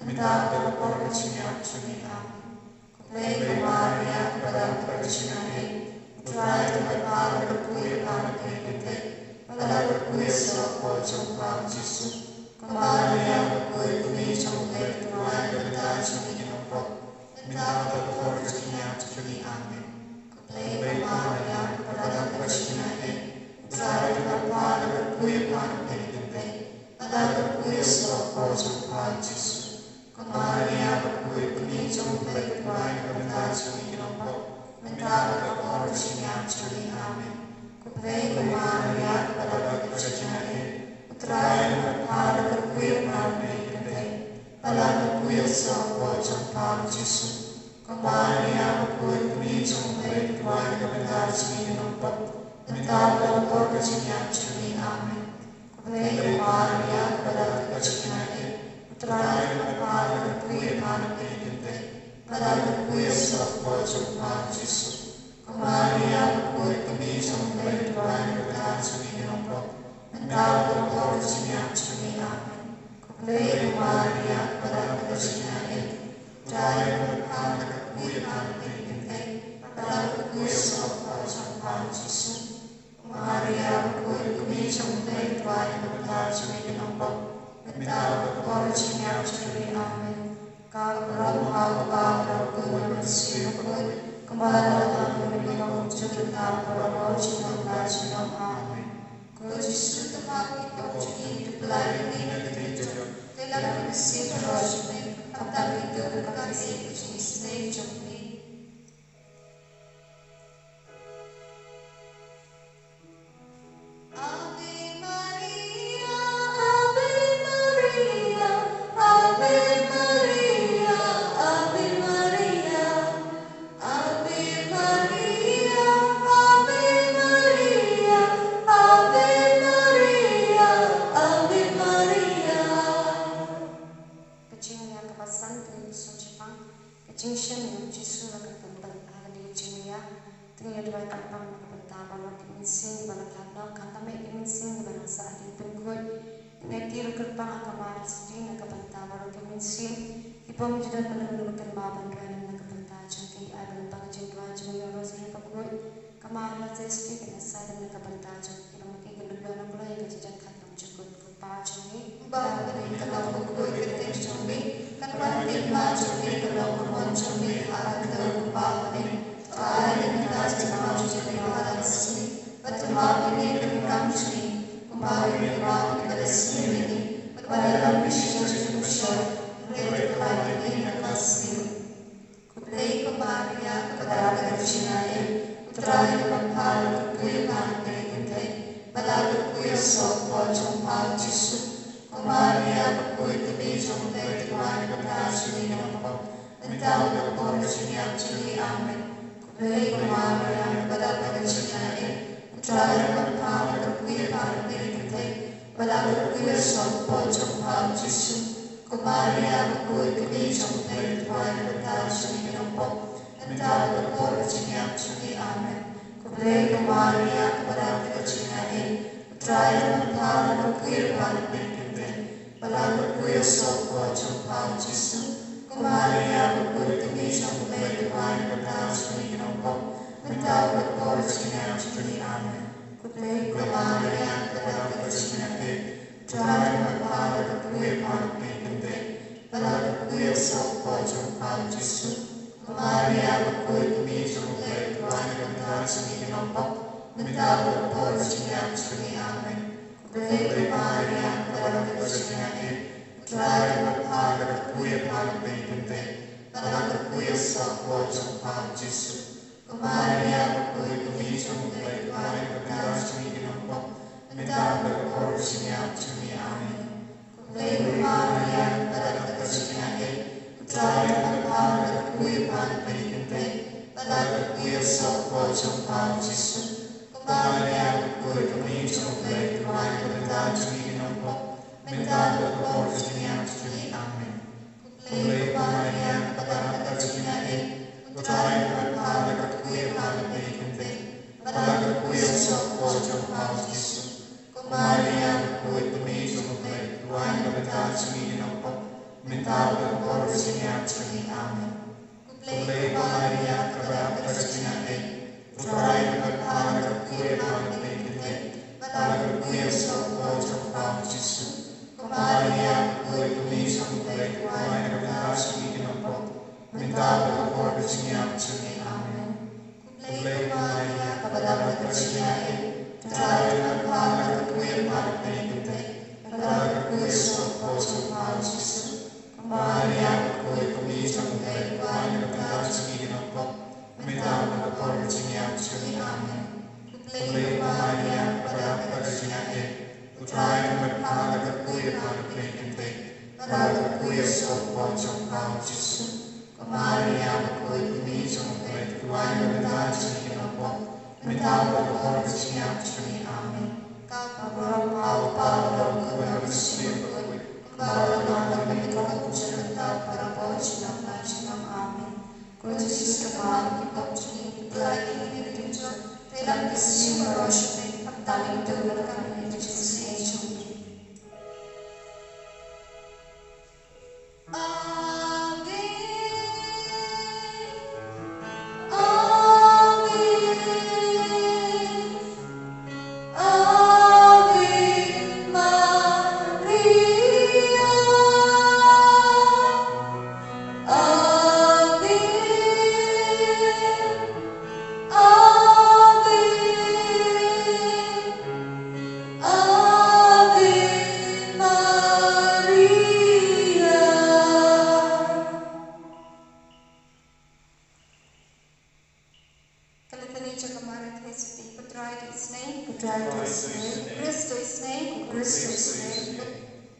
mynta bad ha ka por ka jingïap jong ngi. Amen. Khublei ko Maria, kaba don ka jingïaid, U Trai u don bad pha, la ka kpu ïa pha na pdeng kynthei, bad la ka kpu ïa u soh jong pha u Jisu. Ko Maria, bakhuid, ka kmie jong U Blei, to duwai na ka bynta jong ngi ki nongpop, mynta bad ha ka por ka jingïap jong ngi. Amen. Khublei ko Maria, kaba don ka jingïaid, U Trai u don bad pha, la ka kpu ïa pha na pdeng kynthei, bad la ka kpu ïa u soh jong pha u Jisu. Ko Maria, bakhuid, ka kmie jong U Blei, to duwai na ka bynta jong ngi ki nongpop, mynta bad ha ka por ka jingïap jong ngi. Amen. Khublei ko Maria, kaba don ka jingïaid, U Trai u don bad pha, la ka kpu ïa pha na pdeng kynthei, bad la ka kpu ïa u soh jong pha u Jisu. Ko Maria, bakhuid, ka kmie jong U Blei, to duwai na ka bynta jong ngi ki nongpop, mynta bad ha ka por ka jingïap jong ngi. Amen. Khublei ko Maria, kaba don ka jingïaid, U Trai u don bad pha, la ka kpu ïa pha na pdeng kynthei, bad la ka kpu ïa u soh jong pha u Jisu. Ko Maria, bakhuid, ka kmie jong U Blei, to duwai na ka bynta jong ngi ki nongpop, mynta bad ha ka por ka jingïap jong ngi. Amen. Khublei ko Maria, kaba don ka jingïaid, U Trai u don bad pha, la ka kpu ïa pha na pdeng kynthei, bad la ka kpu ïa u soh jong pha u Jisu. Maria, bakhuid, ka kmie jong U Blei, to duwai na ka bynta jong ngi ki nongpop, mynta bad ha ka por ka jingïap jong ngi. Amen. Ka burom ha U Kpa, ha U Khun bad ha U Mynsiem Ba la don ha ka ri ka jong u Trai baroh shi nongpynim. Amen. Ko Jisu, tang ma ki pop jong ngi, to pyllait ïa ngi na ka diengphna, te lem ïa ka ksiew baroh jong me, khamtam ïa ka jingïaseng jong ngi. Ave Maria, Ave Maria, Ave Maria, Ave Maria, Ave Maria, Ave Maria, Ave Maria, Ave Maria. Ka jingïa kaba san ka jingïaseng jingpang. Ka jingshem ïa u Jisu la ka pynpang ha ka diengphna. Te ngi ïa duwai kyrpang na ka bynta baroh ki mynsiem kiba la khlad noh, khamtam eh ki mynsiem kiba la sah ha ki pynkhuid. Ngi ïa kyrpang ha ka Mar Theisotti na ka bynta baroh ki mynsiem kiba ym ju don ban ïoh ban kynmaw ban duwai na ka bynta jong ki. Ai ba lyngba ka jingduwai jong ngi ïa u Rosary bakhuid, ka Mar Theisotti kan ïa saiñ na ka bynta jong ki, ba ma ki kin dup ïa u, na ka bynta ka jingkyrkhu jong u Kpa jong ngi. Ba ha bneng, ka long bakhuid ka kyrteng jong me, kan wan ka kyrteng jong me, kan long ka mon jong me ha ka khyndew kumba ha bneng. To ai ïa ngi mynta ka jingpynbna jong ngi ha ka sngi, bad to map ïa ngi ki ryngkang jong ngi, kumba ngi map ïa kiba la sniew ïa ngi, bad wat ïalam ngi sha ka jingpynshoi, hynrei to pynlait ïa ngi na ka bymjukut. Khublei ko Maria, kaba don ka jingïaid, u Trai u don bad pha, la kyrkhu ïa pha na pdeng kynthei, bad la kyrkhu ïa u soh kpoh jong pha u Jisu. Ko Maria bakhuid, ka kmie jong U Blei, to duwai na ka bynta jong ngi ki nongpop, mynta bad ha ka por ka jingïap jong ngi. Amen. Khublei ko Maria, kaba don ka jingïaid, u Trai u don bad pha, la kyrkhu ïa pha na pdeng kynthei, bad la kyrkhu ïa u soh kpoh jong pha u Jisu. Ko Maria bakhuid, ka kmie jong U Blei, to duwai na ka bynta jong ngi ki nongpop, mynta bad ha ka por ka jingïap jong ngi. Amen. Khublei ko Maria, kaba don ka jingïaid, u Trai u don bad pha, la kyrkhu ïa pha na pdeng kynthei, bad la kyrkhu ïa u soh kpoh jong pha u Jisu. Ko Maria bakhuid, ka kmie jong U Blei, to duwai na ka bynta jong ngi ki nongpop, mynta bad ha ka por ka jingïap jong ngi. Amen. Khublei ko Maria, kaba don ka jingïaid, u Trai u don bad pha, la kyrkhu ïa pha na pdeng kynthei, bad la kyrkhu ïa u soh kpoh jong pha u Jisu. Ko Maria bakhuid, ka kmie jong U Blei, to duwai na ka bynta jong ngi ki nongpop, mynta bad ha ka por ka jingïap jong ngi. Amen. Khublei ko Maria, kaba don ka jingïaid, u Trai u don bad pha, la kyrkhu ïa pha na pdeng kynthei, bad la kyrkhu ïa u soh kpoh jong pha u Jisu. Ko Maria bakhuid, ka kmie jong U Blei, to duwai na ka bynta jong ngi ki nongpop, mynta bad ha ka por ka jingïap jong ngi. Amen. Khublei ko Maria, kaba don ka jingïaid, u Trai u don bad pha, la kyrkhu ïa pha na pdeng kynthei, bad la kyrkhu ïa u soh kpoh jong pha u Jisu. Ko Maria bakhuid, ka kmie jong U Blei, to duwai na ka bynta jong ngi ki nongpop, mynta bad ha ka por ka jingïap jong ngi. Amen. Khublei ko Maria, kaba don ka jingïaid, u Trai u don bad pha, la kyrkhu ïa pha na pdeng kynthei, bad la kyrkhu ïa u soh kpoh jong pha u Jisu. Ko Maria bakhuid, ka kmie jong U Blei, to duwai na ka bynta jong ngi ki nongpop, mynta bad ha ka por ka jingïap jong ngi. Amen. Khublei ko Maria, kaba don ka jingïaid, u Trai u don bad pha, la kyrkhu ïa pha na pdeng kynthei, bad la kyrkhu ïa u soh kpoh jong pha u Jisu. Ko Maria bakhuid, ka kmie jong U Blei, to duwai na ka bynta jong ngi ki nongpop, mynta bad ha ka por ka jingïap jong ngi. Amen. Khublei ko Maria, kaba don ka jingïaid, u Trai u don bad pha, la kyrkhu ïa pha na pdeng kynthei, bad la kyrkhu ïa u soh kpoh jong pha u Jisu. Ko Maria bakhuid, ka kmie jong U Blei, to duwai na ka bynta jong ngi ki nongpop, mynta bad ha ka por ka jingïap jong ngi. Amen. Khublei ko Maria, kaba don ka jingïaid, u Trai u don bad pha, la kyrkhu ïa pha na pdeng kynthei, bad la kyrkhu ïa u soh kpoh jong pha u Jisu. Ko Maria bakhuid, ka kmie jong U Blei, to duwai na ka bynta jong ngi ki nongpop, mynta bad ha ka por ka jingïap jong ngi. Amen. Ka burom ha u Kpa, bad ha u Khun, bad ha u Mynsiem Bakhuid, kumba la don ha khmih, kumjuh, mynta, bad ha ka por jong ngi, junom junom. Amen. Ko Jisu, tang ma ki pop jong ngi, pyllait ïa ngi na ka diengphna, te ïalam ïa ngi sha ka sngi baroh shi taïew, khamtam ïa ka jingïaseng jong me. Ave, Ave, Ave Maria, Ave Ko Trai to isynei. Ko Trai to isynei. Ko Khrist to isynei. Ko Khrist to isynei.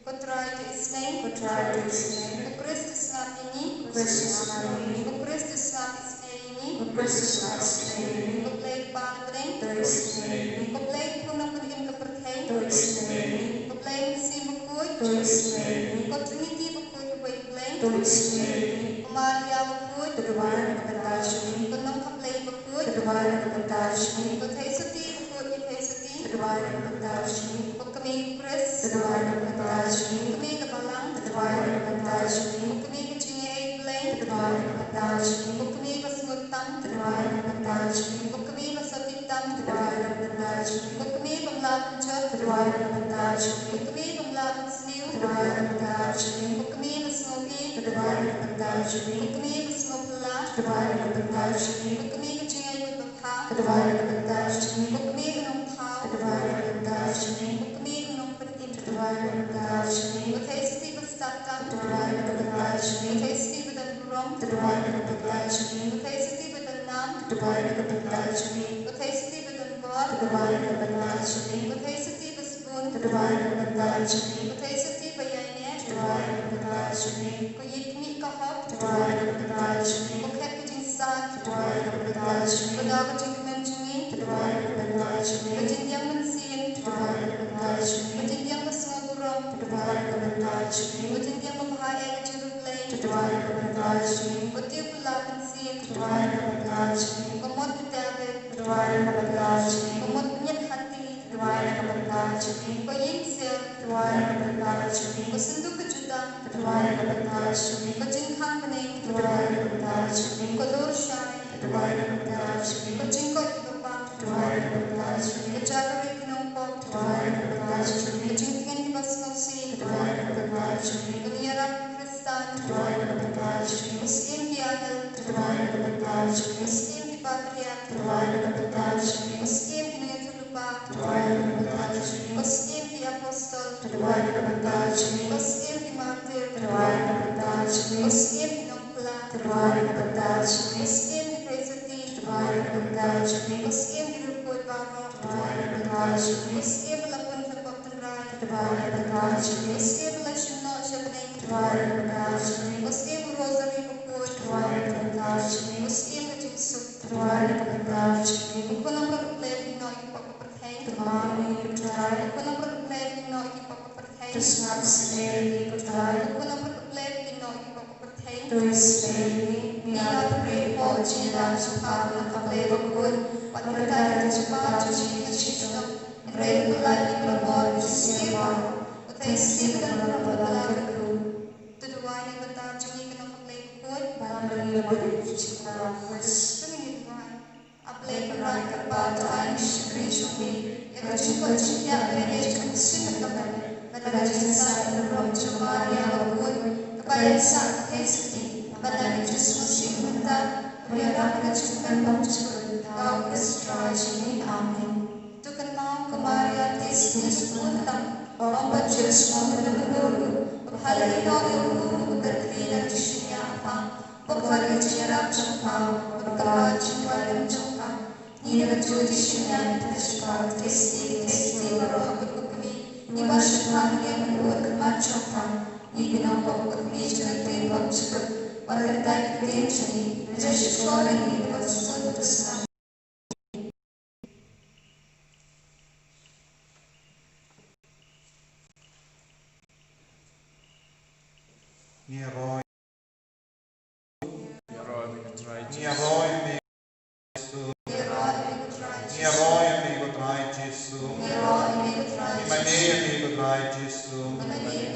Ko Trai to isynei. Ko Trai to isynei. Ko Khrist to sngap ïa ngi. Ko Khrist to sngap ïa ngi. Ko Khrist to sngap isynei ïa ngi. Ko Khrist to sngap isynei ïa ngi. Ko Blei Kpa na bneng to isynei ïa ngi. Ko Blei Khun na bynta ka pyrthei to isynei ïa ngi. Ko Blei Mynsiem Bakhuid to isynei ïa ngi. Ko Trinity Bakhuid uwei U Blei to isynei ïa ngi. Ko Maria Bakhuid to duwai na ka bynta jong ngi. Ko Nongkha Blei Bakhuid to duwai na ka bynta jong ngi. Ko Theisotti Bakhuid ïa Theisotti to duwai na ka bynta jong ngi. Ko Kmie Khrist to duwai na ka bynta jong ngi. Ko Kmie ka Balang to duwai na ka bynta jong ngi. Ko Kmie ka Jingïeit Blei to duwai na ka bynta jong ngi. Ko Kmie ka Sngewtam to duwai na ka bynta jong ngi. Ko Kmie ka Sotti Tam to duwai na ka bynta jong ngi. Ko Kmie ka Mlak Jot to duwai na ka bynta jong ngi. Ko Kmie ka Mlak Sniew to duwai na ka bynta jong ngi. Ko Kmie ka Sngewbha to duwai na ka bynta jong ngi. Ko Kmie ka Sngewphylla to duwai na ka bynta jong ngi. Ko Kmie ka Jingïeit Bapha to duwai na ka bynta jong ngi. Ko Kmie ka Nongthaw to duwai na ka bynta jong ngi. Ko Kmie ka Nongpynim to duwai na ka bynta jong ngi. Ko Theisotti ba stad tam to duwai na ka bynta jong ngi. Ko Theisotti ba don burom to duwai na ka bynta jong ngi. Ko Theisotti ba don nam to duwai na ka bynta jong ngi. Ko Theisotti ba don bor to duwai na ka bynta jong ngi. Ko Theisotti ba sbun to duwai na ka bynta jong ngi. Ko Theisotti ba ïaineh to duwai na ka bynta jong ngi. Ko Ïeit Khmih ka Hok to duwai na ka bynta jong ngi. Ko Khet ka Jingstad to duwai na ka bynta jong ngi. Ko Daw ka Jingkmen jong ngi to duwai na ka bynta jong ngi. Ko Jingdiang Mynsiem to duwai na ka bynta jong ngi. Ko Jingdiang Basngewburom to duwai na ka bynta jong ngi. Ko Jingdiang Babha ïa ka Jingïaroh Blei to duwai na ka bynta jong ngi. Ko Tiew Pula Mynsiem to duwai na ka bynta jong ngi. Ko Mot u David to duwai na ka bynta jong ngi. Ko Mot u Ñiat Hati to duwai na ka bynta jong ngi. Ko Ïing Siar to duwai na ka bynta jong ngi. Ko Synduk ka Jutang to duwai na ka bynta jong ngi. Ko Jingkhang Bneng to duwai na ka bynta jong ngi. Ko Lur Shai to duwai na ka bynta jong ngi. Ko Jingkoit ki Bapang to duwai na ka bynta jong ngi. Ko Jakri ki Nongpop to duwai na ka bynta jong ngi. Ko Jingtngen ki Basngewsih to duwai na ka bynta jong ngi. Ko Ïarap ki Khristan to duwai na ka bynta jong ngi. Ko Syiem ki Angel to duwai na ka bynta jong ngi. Ko Syiem ki Patriarch to duwai na ka bynta jong ngi. Ko Syiem ki Nongïathuhlypa to duwai na ka bynta jong ngi. Ko Syiem ki Apostol to duwai na ka bynta jong ngi. Ko Syiem ki Martyr to duwai na ka bynta jong ngi. Ko Syiem ki Nongkylla to duwai na ka bynta jong ngi. Ko Syiem ki Theisotti to duwai na ka bynta jong ngi. Ko Syiem ki Riewkhuid baroh to duwai na ka bynta jong ngi. Ko Syiem ba la pun sha pop tynrai to duwai na ka bynta jong ngi. Ko Syiem ba la shim noh sha bneng to duwai na ka bynta jong ngi. Ko Syiem u Rosary bakhuid to duwai na ka bynta jong ngi. Ko Syiem ka Jingsuk to duwai na ka bynta jong ngi. Ko Khun Nongpynim Blei, pynïaid noh ïa ki pop ka pyrthei. Tymmen ïa U Trai. Ko Khun Nongpynim Blei, pynïaid noh ïa ki pop ka pyrthei. To sngap isynei ïa ngi ko Trai. Ko Khun Nongpynim Blei, pynïaid noh ïa ki pop ka pyrthei. To isynei ïa ngi. Ngi la pynrieh hapoh ka jingïada jong pha u Nongkha Blei bakhuid, bad kata ka jingpynjah jong ngi ka shitom. Hynrei to pyllait ïa ngi na ka bor jong ka sngi baroh. Ko Theisotti ba don burom, pynbna ïa ngi. To duwai na ka bynta jong ngi ko Nongkha Blei bakhuid. Bad ngi la buh ïa ngi ha ka jingpynbna. To ngin ïa duwai. A Blei Kynrad Kyrpad, to ai ïa ngi shakri jong ngi ïa ka jingkoit jingkhiah ban ïaid jingmut sha ka bneng, bad da ka jingsaid bynrung jong Maria bakhuid, kaba ïaisah ka Theisotti, bad da ka jingsngewsih mynta, bad ïarap ïa ka jingkmen bymjukut, ha u Khrist Trai jong ngi. Amen. To kynmaw ko Maria Theisotti sngewbha tam, ba ym pat ju sngew mynno mynno ruh, ba pha la ïehnoh ïa u kum u kynthei na ka jingïap pha, ba khot ïa ka jingïarap jong pha, bad ka jingduwai lem jong pha. Ngi da ka jingduwai jingïap ïa phi, Theisotti, Theisotti baroh ha kut u kmie. Ngi ban shemphang ïa ka jingmut khmat jong pha. Ngi ki nongpop kut kmie jong ka ktien bymjukut. Wat lyndet ïa ka ktien jong ngi. Ban ïashitom ïa ngi ha kaba sbun bad sngap. Ngi ïaroh Ngi ïaroh ïa me ko Trai Jisu. Ngi ïaroh ïa me ko Trai Jisu. Ngi mane ïa me ko Trai Jisu. Ngi mane ïa me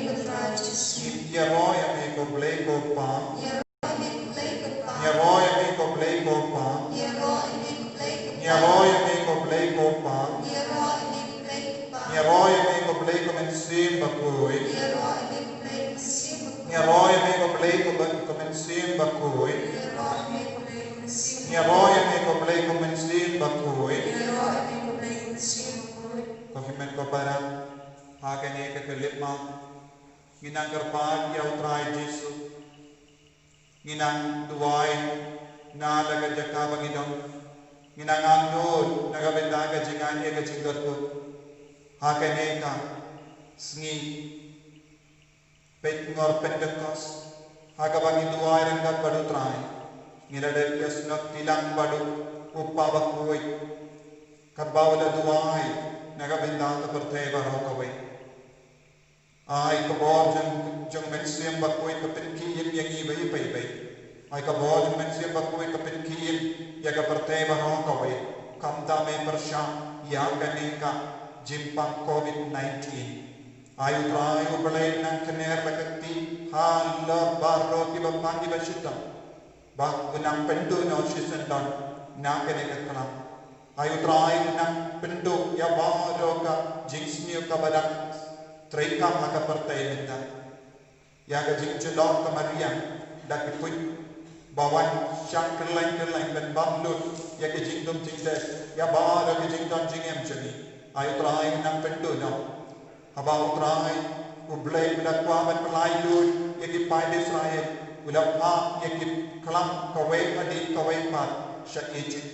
ko Trai Jisu. Ngi ïaroh ïa me ko Blei ko Kpa. Ngi ïaroh ïa me ko Blei ko Kpa. Ngi ïaroh ïa me ko Blei ko Kpa. Ngi ïaroh ïa me ko Blei ko Mynsiem Bakhuid. Ngi ïaroh ïa me ko Blei ko Mynsiem Bakhuid. Ngi ïaroh ïa me ko Blei ko Mynsiem Bakhuid. Ko hynmen ko para, ha kane ka khyllipmat, ngin nang kyrpad ïa u Trai Jisu. Ngin nang duwai. Na la ka jaka ba ngi don, ngi nang angnud na ka bynta ka jingaiei ka jingkyrkhu ha kane ka sngi peit ngor Pentekost, ha kaba ngi duwai ryngkat bad u Trai. Ngi la dep ïasnoh tilang bad u Kpa Bakhuid, katba u la duwai na ka bynta ka pyrthei baroh kawei. Ai ka bor jong, jong Mynsiem Bakhuid ka pynkhih ïa ngi beit beit beit. Ai ka bor jong Mynsiem Bakhuid ka pynkhih ïa ka pyrthei baroh kawei, khamtam ei pyrshah ïa kane ka jingpang covid nineteen. Ai u Trai u Blei u nang kner la ka kti halor baroh kiba pang kiba shitom, ba u nang pynduh noh shisyndon na kane ka khlam. Ai u Trai u nang pynduh ïa baroh ka jingsniew kaba dang treikam ha ka pyrthei mynta. Ïa ka jingjulor ka mariang da ki pud ba wan shah kylleng kylleng ban bam lut ïa ka jingdum jingdei ïa baroh ka jingdon jingem jong ngi. Ai u Trai u nang pynduh noh. Haba u Trai u Blei u la kwah ban pynlait lut ïa ki paid Israel, u la phah ïa ki khlam kawei hadien kawei pat sha Ijipt.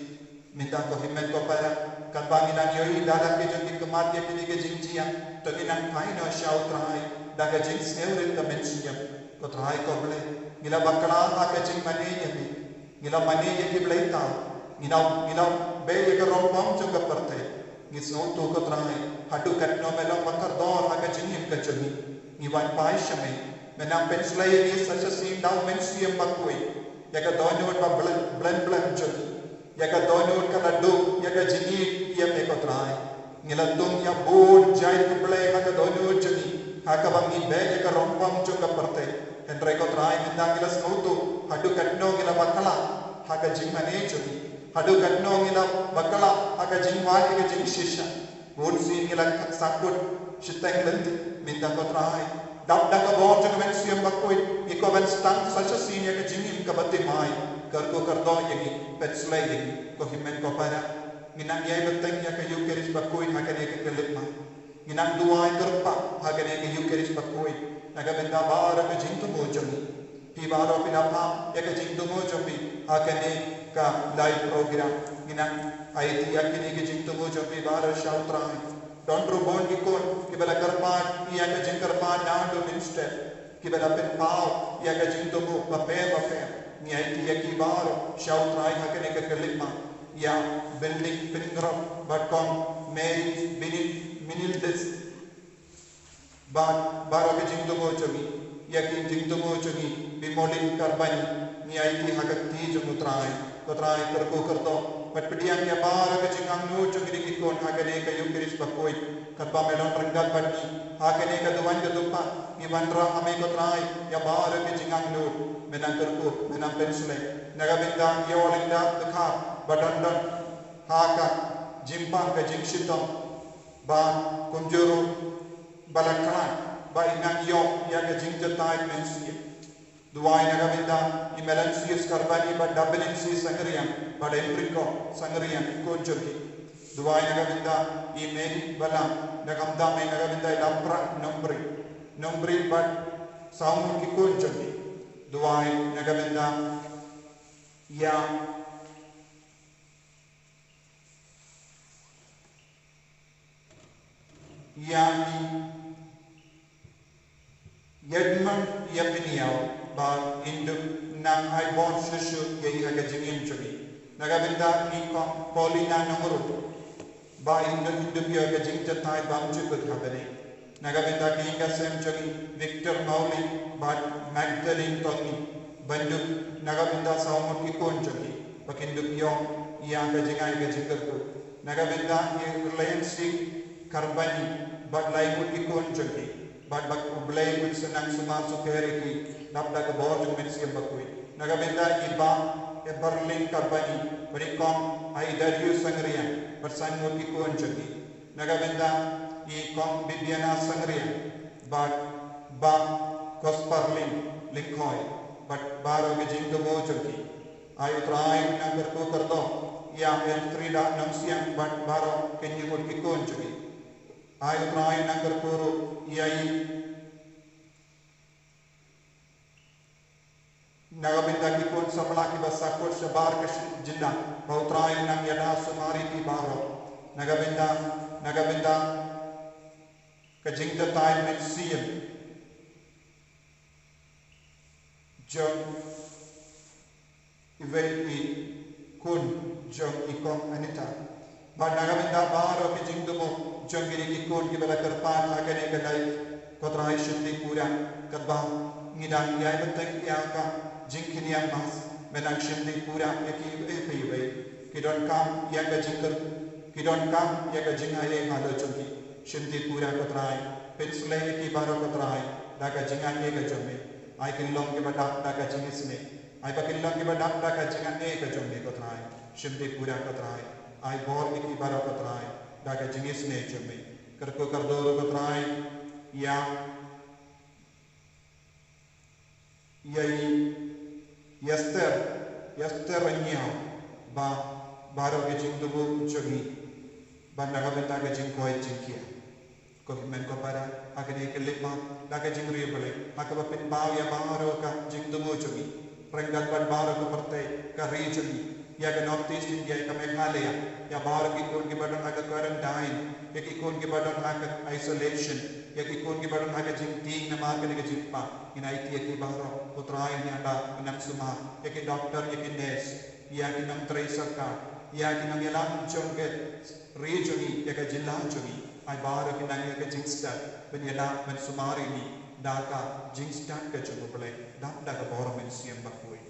Mynta ko hynmen ko para, katba ngi nang ïohi da la ki jong ki khmat ïa kine ki jingjia, to ngi nang phai noh sha u Trai da ka jingsngewrit ka mynsiem. Ko Trai ko Blei, ngi la bakla ha ka jingmane ïa me. Ngi la mane ïa ki blei thaw. Ngi la, ngi la beh ïa ka rong bam jong ka pyrthei. Ngi sngewthuh ko Trai, haduh katno me long ba kordor ha ka jingim ka jong ngi. Ngi wan phai sha me. Me nang pynshlei ïa ngi sa shisien da u Mynsiem Bakhuid ïa ka dohnud ba blen blen blen jong ngi. Ïa ka dohnud ka la duh ïa ka jingïeit ïa me ko Trai. Ngi la tung ïa bun jait ki blei ha ka dohnud jong ngi, ha kaba ngi beh ïa ka rong bam jong ka pyrthei. Hynrei ko Trai mynta ngi la sngewthuh haduh katno ngi la bakla ha ka jingmane jong ngi, haduh katno ngi la bakla ha ka jingwad ïa ka jingshisha. Bun sien ngi la sakhot shiteng lynti, mynta ko Trai, dap da ka bor jong ka Mynsiem Bakhuid ngi kwah ban sdang sa shisien ïa ka jingim kaba thymmai. Kyrkhu kyrdoh ïa ngi, pynshlei ïa ngi ko hynmen ko para. Ngi nang ïai bteng ïa ka Ïukharist Bakhuid ha kane ka khyllipmat. Ngi nang duwai kyrpad ha kane ka Ïukharist Bakhuid na ka bynta baroh ka jingthmu jong ngi. Phi baroh phi la phah ïa ka jingthmu jong phi ha kane ka live program. Ngi nang aiti ïa kine ki jingthmu jong phi baroh sha u Trai. Don ruh bun ki khun kiba la kyrpad ïa ka jingkyrpad na u Minister, kiba la pynpaw ïa ka jingthmu bapher bapher. Ngi aiti ïa ki baroh sha u Trai ha kane ka khyllipmat, ïa Building Pyngrope bad Kong Mary Benil-, Benildis. Bad baroh ka jingthmu jong ngi, ïa ki jingthmu jong ngi, Bimolin Karbani, ngi aiti ha ka kti jong u Trai. Ko Trai kyrkhu kyrdoh bad pdiang ïa baroh ka jingangnud jong kine ki khun ha kane ka Ïukharist Bakhuid. Katba me long ryngkat bad ngi ha kane ka duwan ka dupa, ngi wanrah ha me ko Trai ïa baroh ka jingangnud. Me nang kyrkhu, me nang pynshlei na ka bynta ïa u Lyngdoh Dkhar ba don don ha ka jingpang ka jingshitom. Bad kumjuh ruh ba la khlad ba i nang ïoh ïa ka jingjahthait mynsiem. Duwai na ka bynta i Melansius Karbani bad Dabelinsi Sangriang bad Enrico Sangriang, ki khun jong ki. Duwai na ka bynta i Mary Balam, na ka bynta me na ka bynta i Lamphrang Nongbri, Nongbri bad saw ngut ki khun jong ki. Duwai na ka bynta ïa ïa i Edmund Ïapynïaw ba in dup nang ai bor shuh shuh ïa i ha ka jingim jong i. Na ka bynta i Kong Paulina Nongrum ba in dup, in dup ïa ka jingjahthait bymjukut ha bneng. Na ka bynta ki ïing ka sem jong i Victor Mawley bad Magdalene Tongi, ban dup na ka bynta saw ngut ki khun jong i ba kin dup ïoh ïa ka jingai ka jingkyrkhu. Na ka bynta i Rliansi Karbani bad lai ngut ki khun jong ki, bad ba U Blei un sa nang sumar sukher ïa ki dap da ka bor jong u Mynsiem Bakhuid. Na ka bynta i Bah Eberlin Karbani bad i Kong Aidarius Sangriang bad san ngut ki khun jong ki. Na ka bynta i Kong Bibiana Sangriang bad Bah Kosparlin Lyngkhoi bad baroh ki jingthmu jong ki. Ai U Trai un nang kyrkhu kyrdoh ïa Elfrida Nongsiang bad baroh ki hynñiew ngut ki khun jong ki. Ai U Trai un nang kyrkhu ruh ïa i Na ka bynta ki khun samla kiba sahkut shabar ka jylla, ba U Trai un nang ïada sumar ïa ki baroh. Na ka bynta, na ka bynta ka jingthatai mynsiem jong iwei i khun jong i kong Anita. Bad na ka bynta baroh ki jingthmu jong kine ki khun kiba la kyrpad ha kane ka live, ko Trai shim dei pura, katba ngi dang ïai bteng ïa ka jingkhynñiang mass, men nang shim dei pura ïa ki iwei pa iwei. Ki donkam ïa ka jingkyrkhu, ki donkam ïa ka jingaiei halor jong ki. Shim dei pura ko Trai, pynsleh ïa ki baroh ko Trai da ka jingaiei ka jong me. Ai kin long kiba dap da ka jingisynei. Ai ba kin long kiba dap da ka jingaiei ka jong me ko Trai. Shim dei pura ko Trai. Ai bor ïa ki baroh ko Trai da ka jingisynei jong me. Kyrkhu kyrdoh ruh ko Trai ïa, ïa i, ïa Esther, ïa Esther Rynñiaw, ba baroh ki jingthmu jong i, ba na ka bynta ka jingkoit jingkhiah. Ko hynmen ko para, ha kane ka lipmat da ka jingriewblei, ha kaba pynpaw ïa baroh ka jingthmu jong i, ryngkat bad baroh ka pyrthei, ka ri jong i, ïa ka North East India, ïa ka Meghalaya, ïa baroh ki khun kiba don ha ka quarantine, ïa ki khun kiba don ha ka isolation, ïa ki khun kiba don ha ka jingtieng namar kane ka jingpang. Ngin aiti ïa ki baroh, ko Trai, ïa ba nang sumar ïa ki doktor, ïa ki nurse, ïa ki nongtrei sorkar, ïa ki nongïalam jong ka ri jong i, ïa ka jylla jong i. Ai baroh kin nang ïa ka jingstad ban ïada ban sumar ïa ngi da ka jingstad ka jong U Blei, dap da ka bor Mynsiem Bakhuid.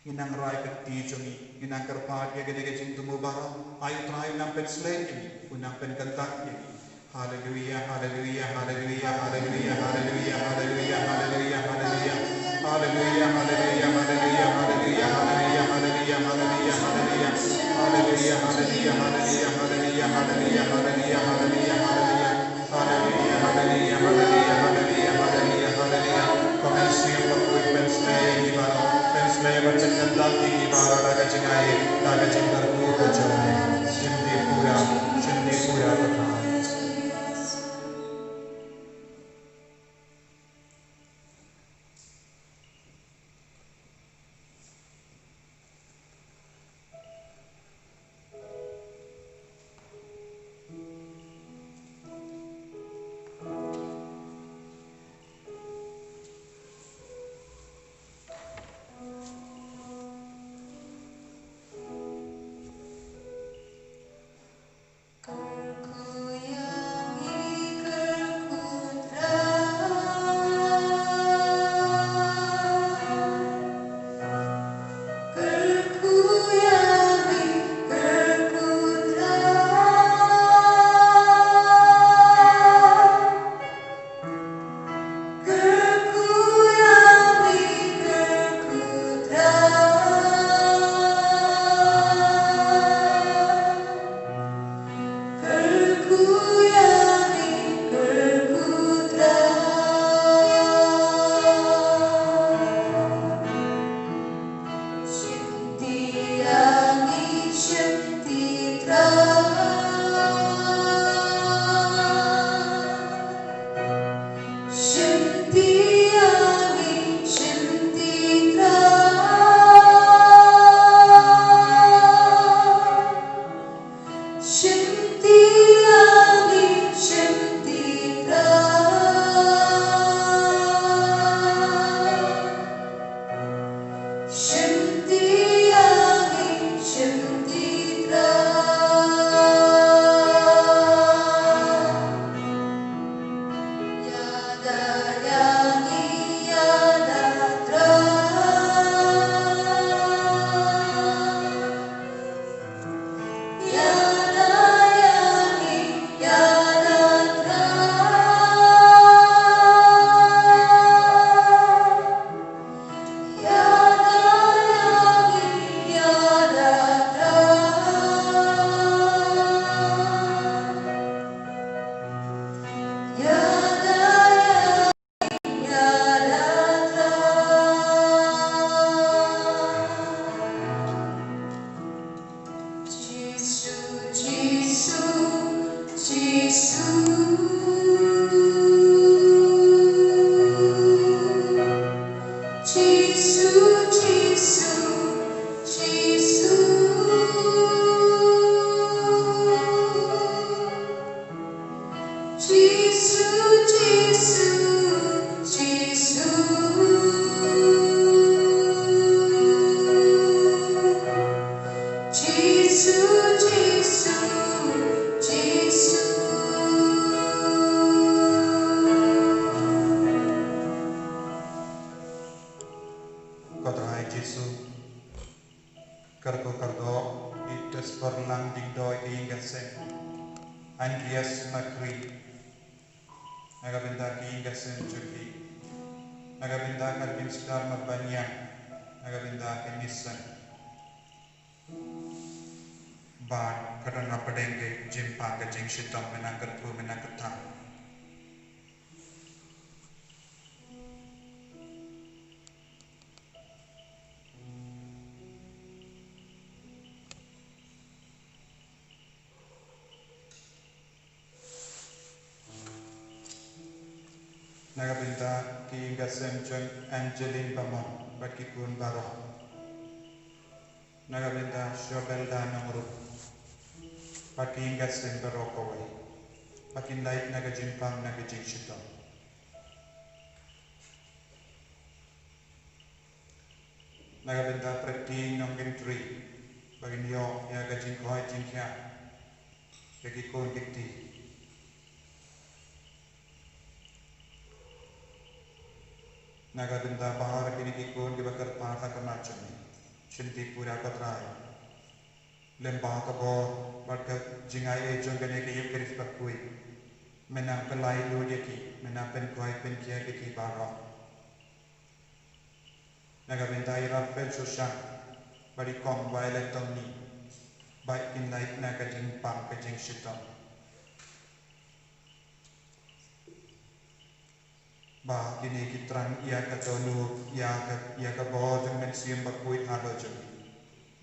Ngi nang rai ka kti jong ngi, ngi nang kyrpad ïa kine ki jingthmu baroh. Ai U Trai un nang pynsleh ïa ngi, un nang pynkyntang ïa ngi. Haleluia, haleluia, haleluia, haleluia, haleluia, haleluia, haleluia, haleluia. Haleluia, haleluia, haleluia, haleluia, haleluia, haleluia, haleluia, haleluia. Haleluia, haleluia, haleluia, haleluia, haleluia, haleluia, haleluia, haleluia. Haleluia, haleluia, haleluia, haleluia, haleluia, haleluia. Ko Mynsiem Bakhuid, pynsleh ïa ngi baroh, pynsleh bad pynkyntang ïa ngi baroh da ka jingaiei, da ka jingkyrkhu ka jong me. Shim dei pura, shim dei pura ko Trai. Ko Trai Jisu, kyrkhu kyrdoh, i da spurlang dieng doh ïa ka ïing ka sem Andreas Makri, na ka bynta ka ïing ka sem jong ki, na ka bynta ka ïing sdang ma Baniang, na ka bynta ka mission. Bad ka don hapdeng ka jingpang ka jingshitom, mynta kyrkhu mynta kyrteng. Na ka bynta ka ïing ka sem jong Angeline Bamon bad ki khun baroh. Na ka bynta Shobelda Nongrum bad ka ïing ka sem baroh kawei, ba kin lait na ka jingpang na ka jingshitom. Na ka bynta Preti Nongkynrih, ba kin ïoh ïa ka jingkhot jingkhiah ïa ki khun ki kti. Na ka bynta baroh kine ki khun kiba kyrpad ha khmat jong me, shim tip pura ko Trai. Lem bha ka bor bad ka jingai ei jong kane ka Ïingkhrist bakhuid. Mynta pynlait lut ïa ki, mynta pynkhot pynkhiah ïa ki baroh. Na ka bynta i Raphael Shoshan bad i kong Violet Tony, ba kin lait na ka jingpang ka jingshitom. Ba kine ki thrang ïa ka dohnud, ïa ka, ïa ka bor jong Mynsiem Bakhuid halor jong ki.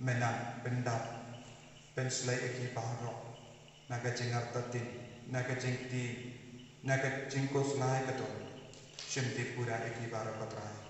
Mynta pyndap pynshlei ïa ki baroh na ka jingartatien, na ka jingkti, na ka jingkhuslai ka dohnud. Shim tip pura ïa ki baroh ko Trai.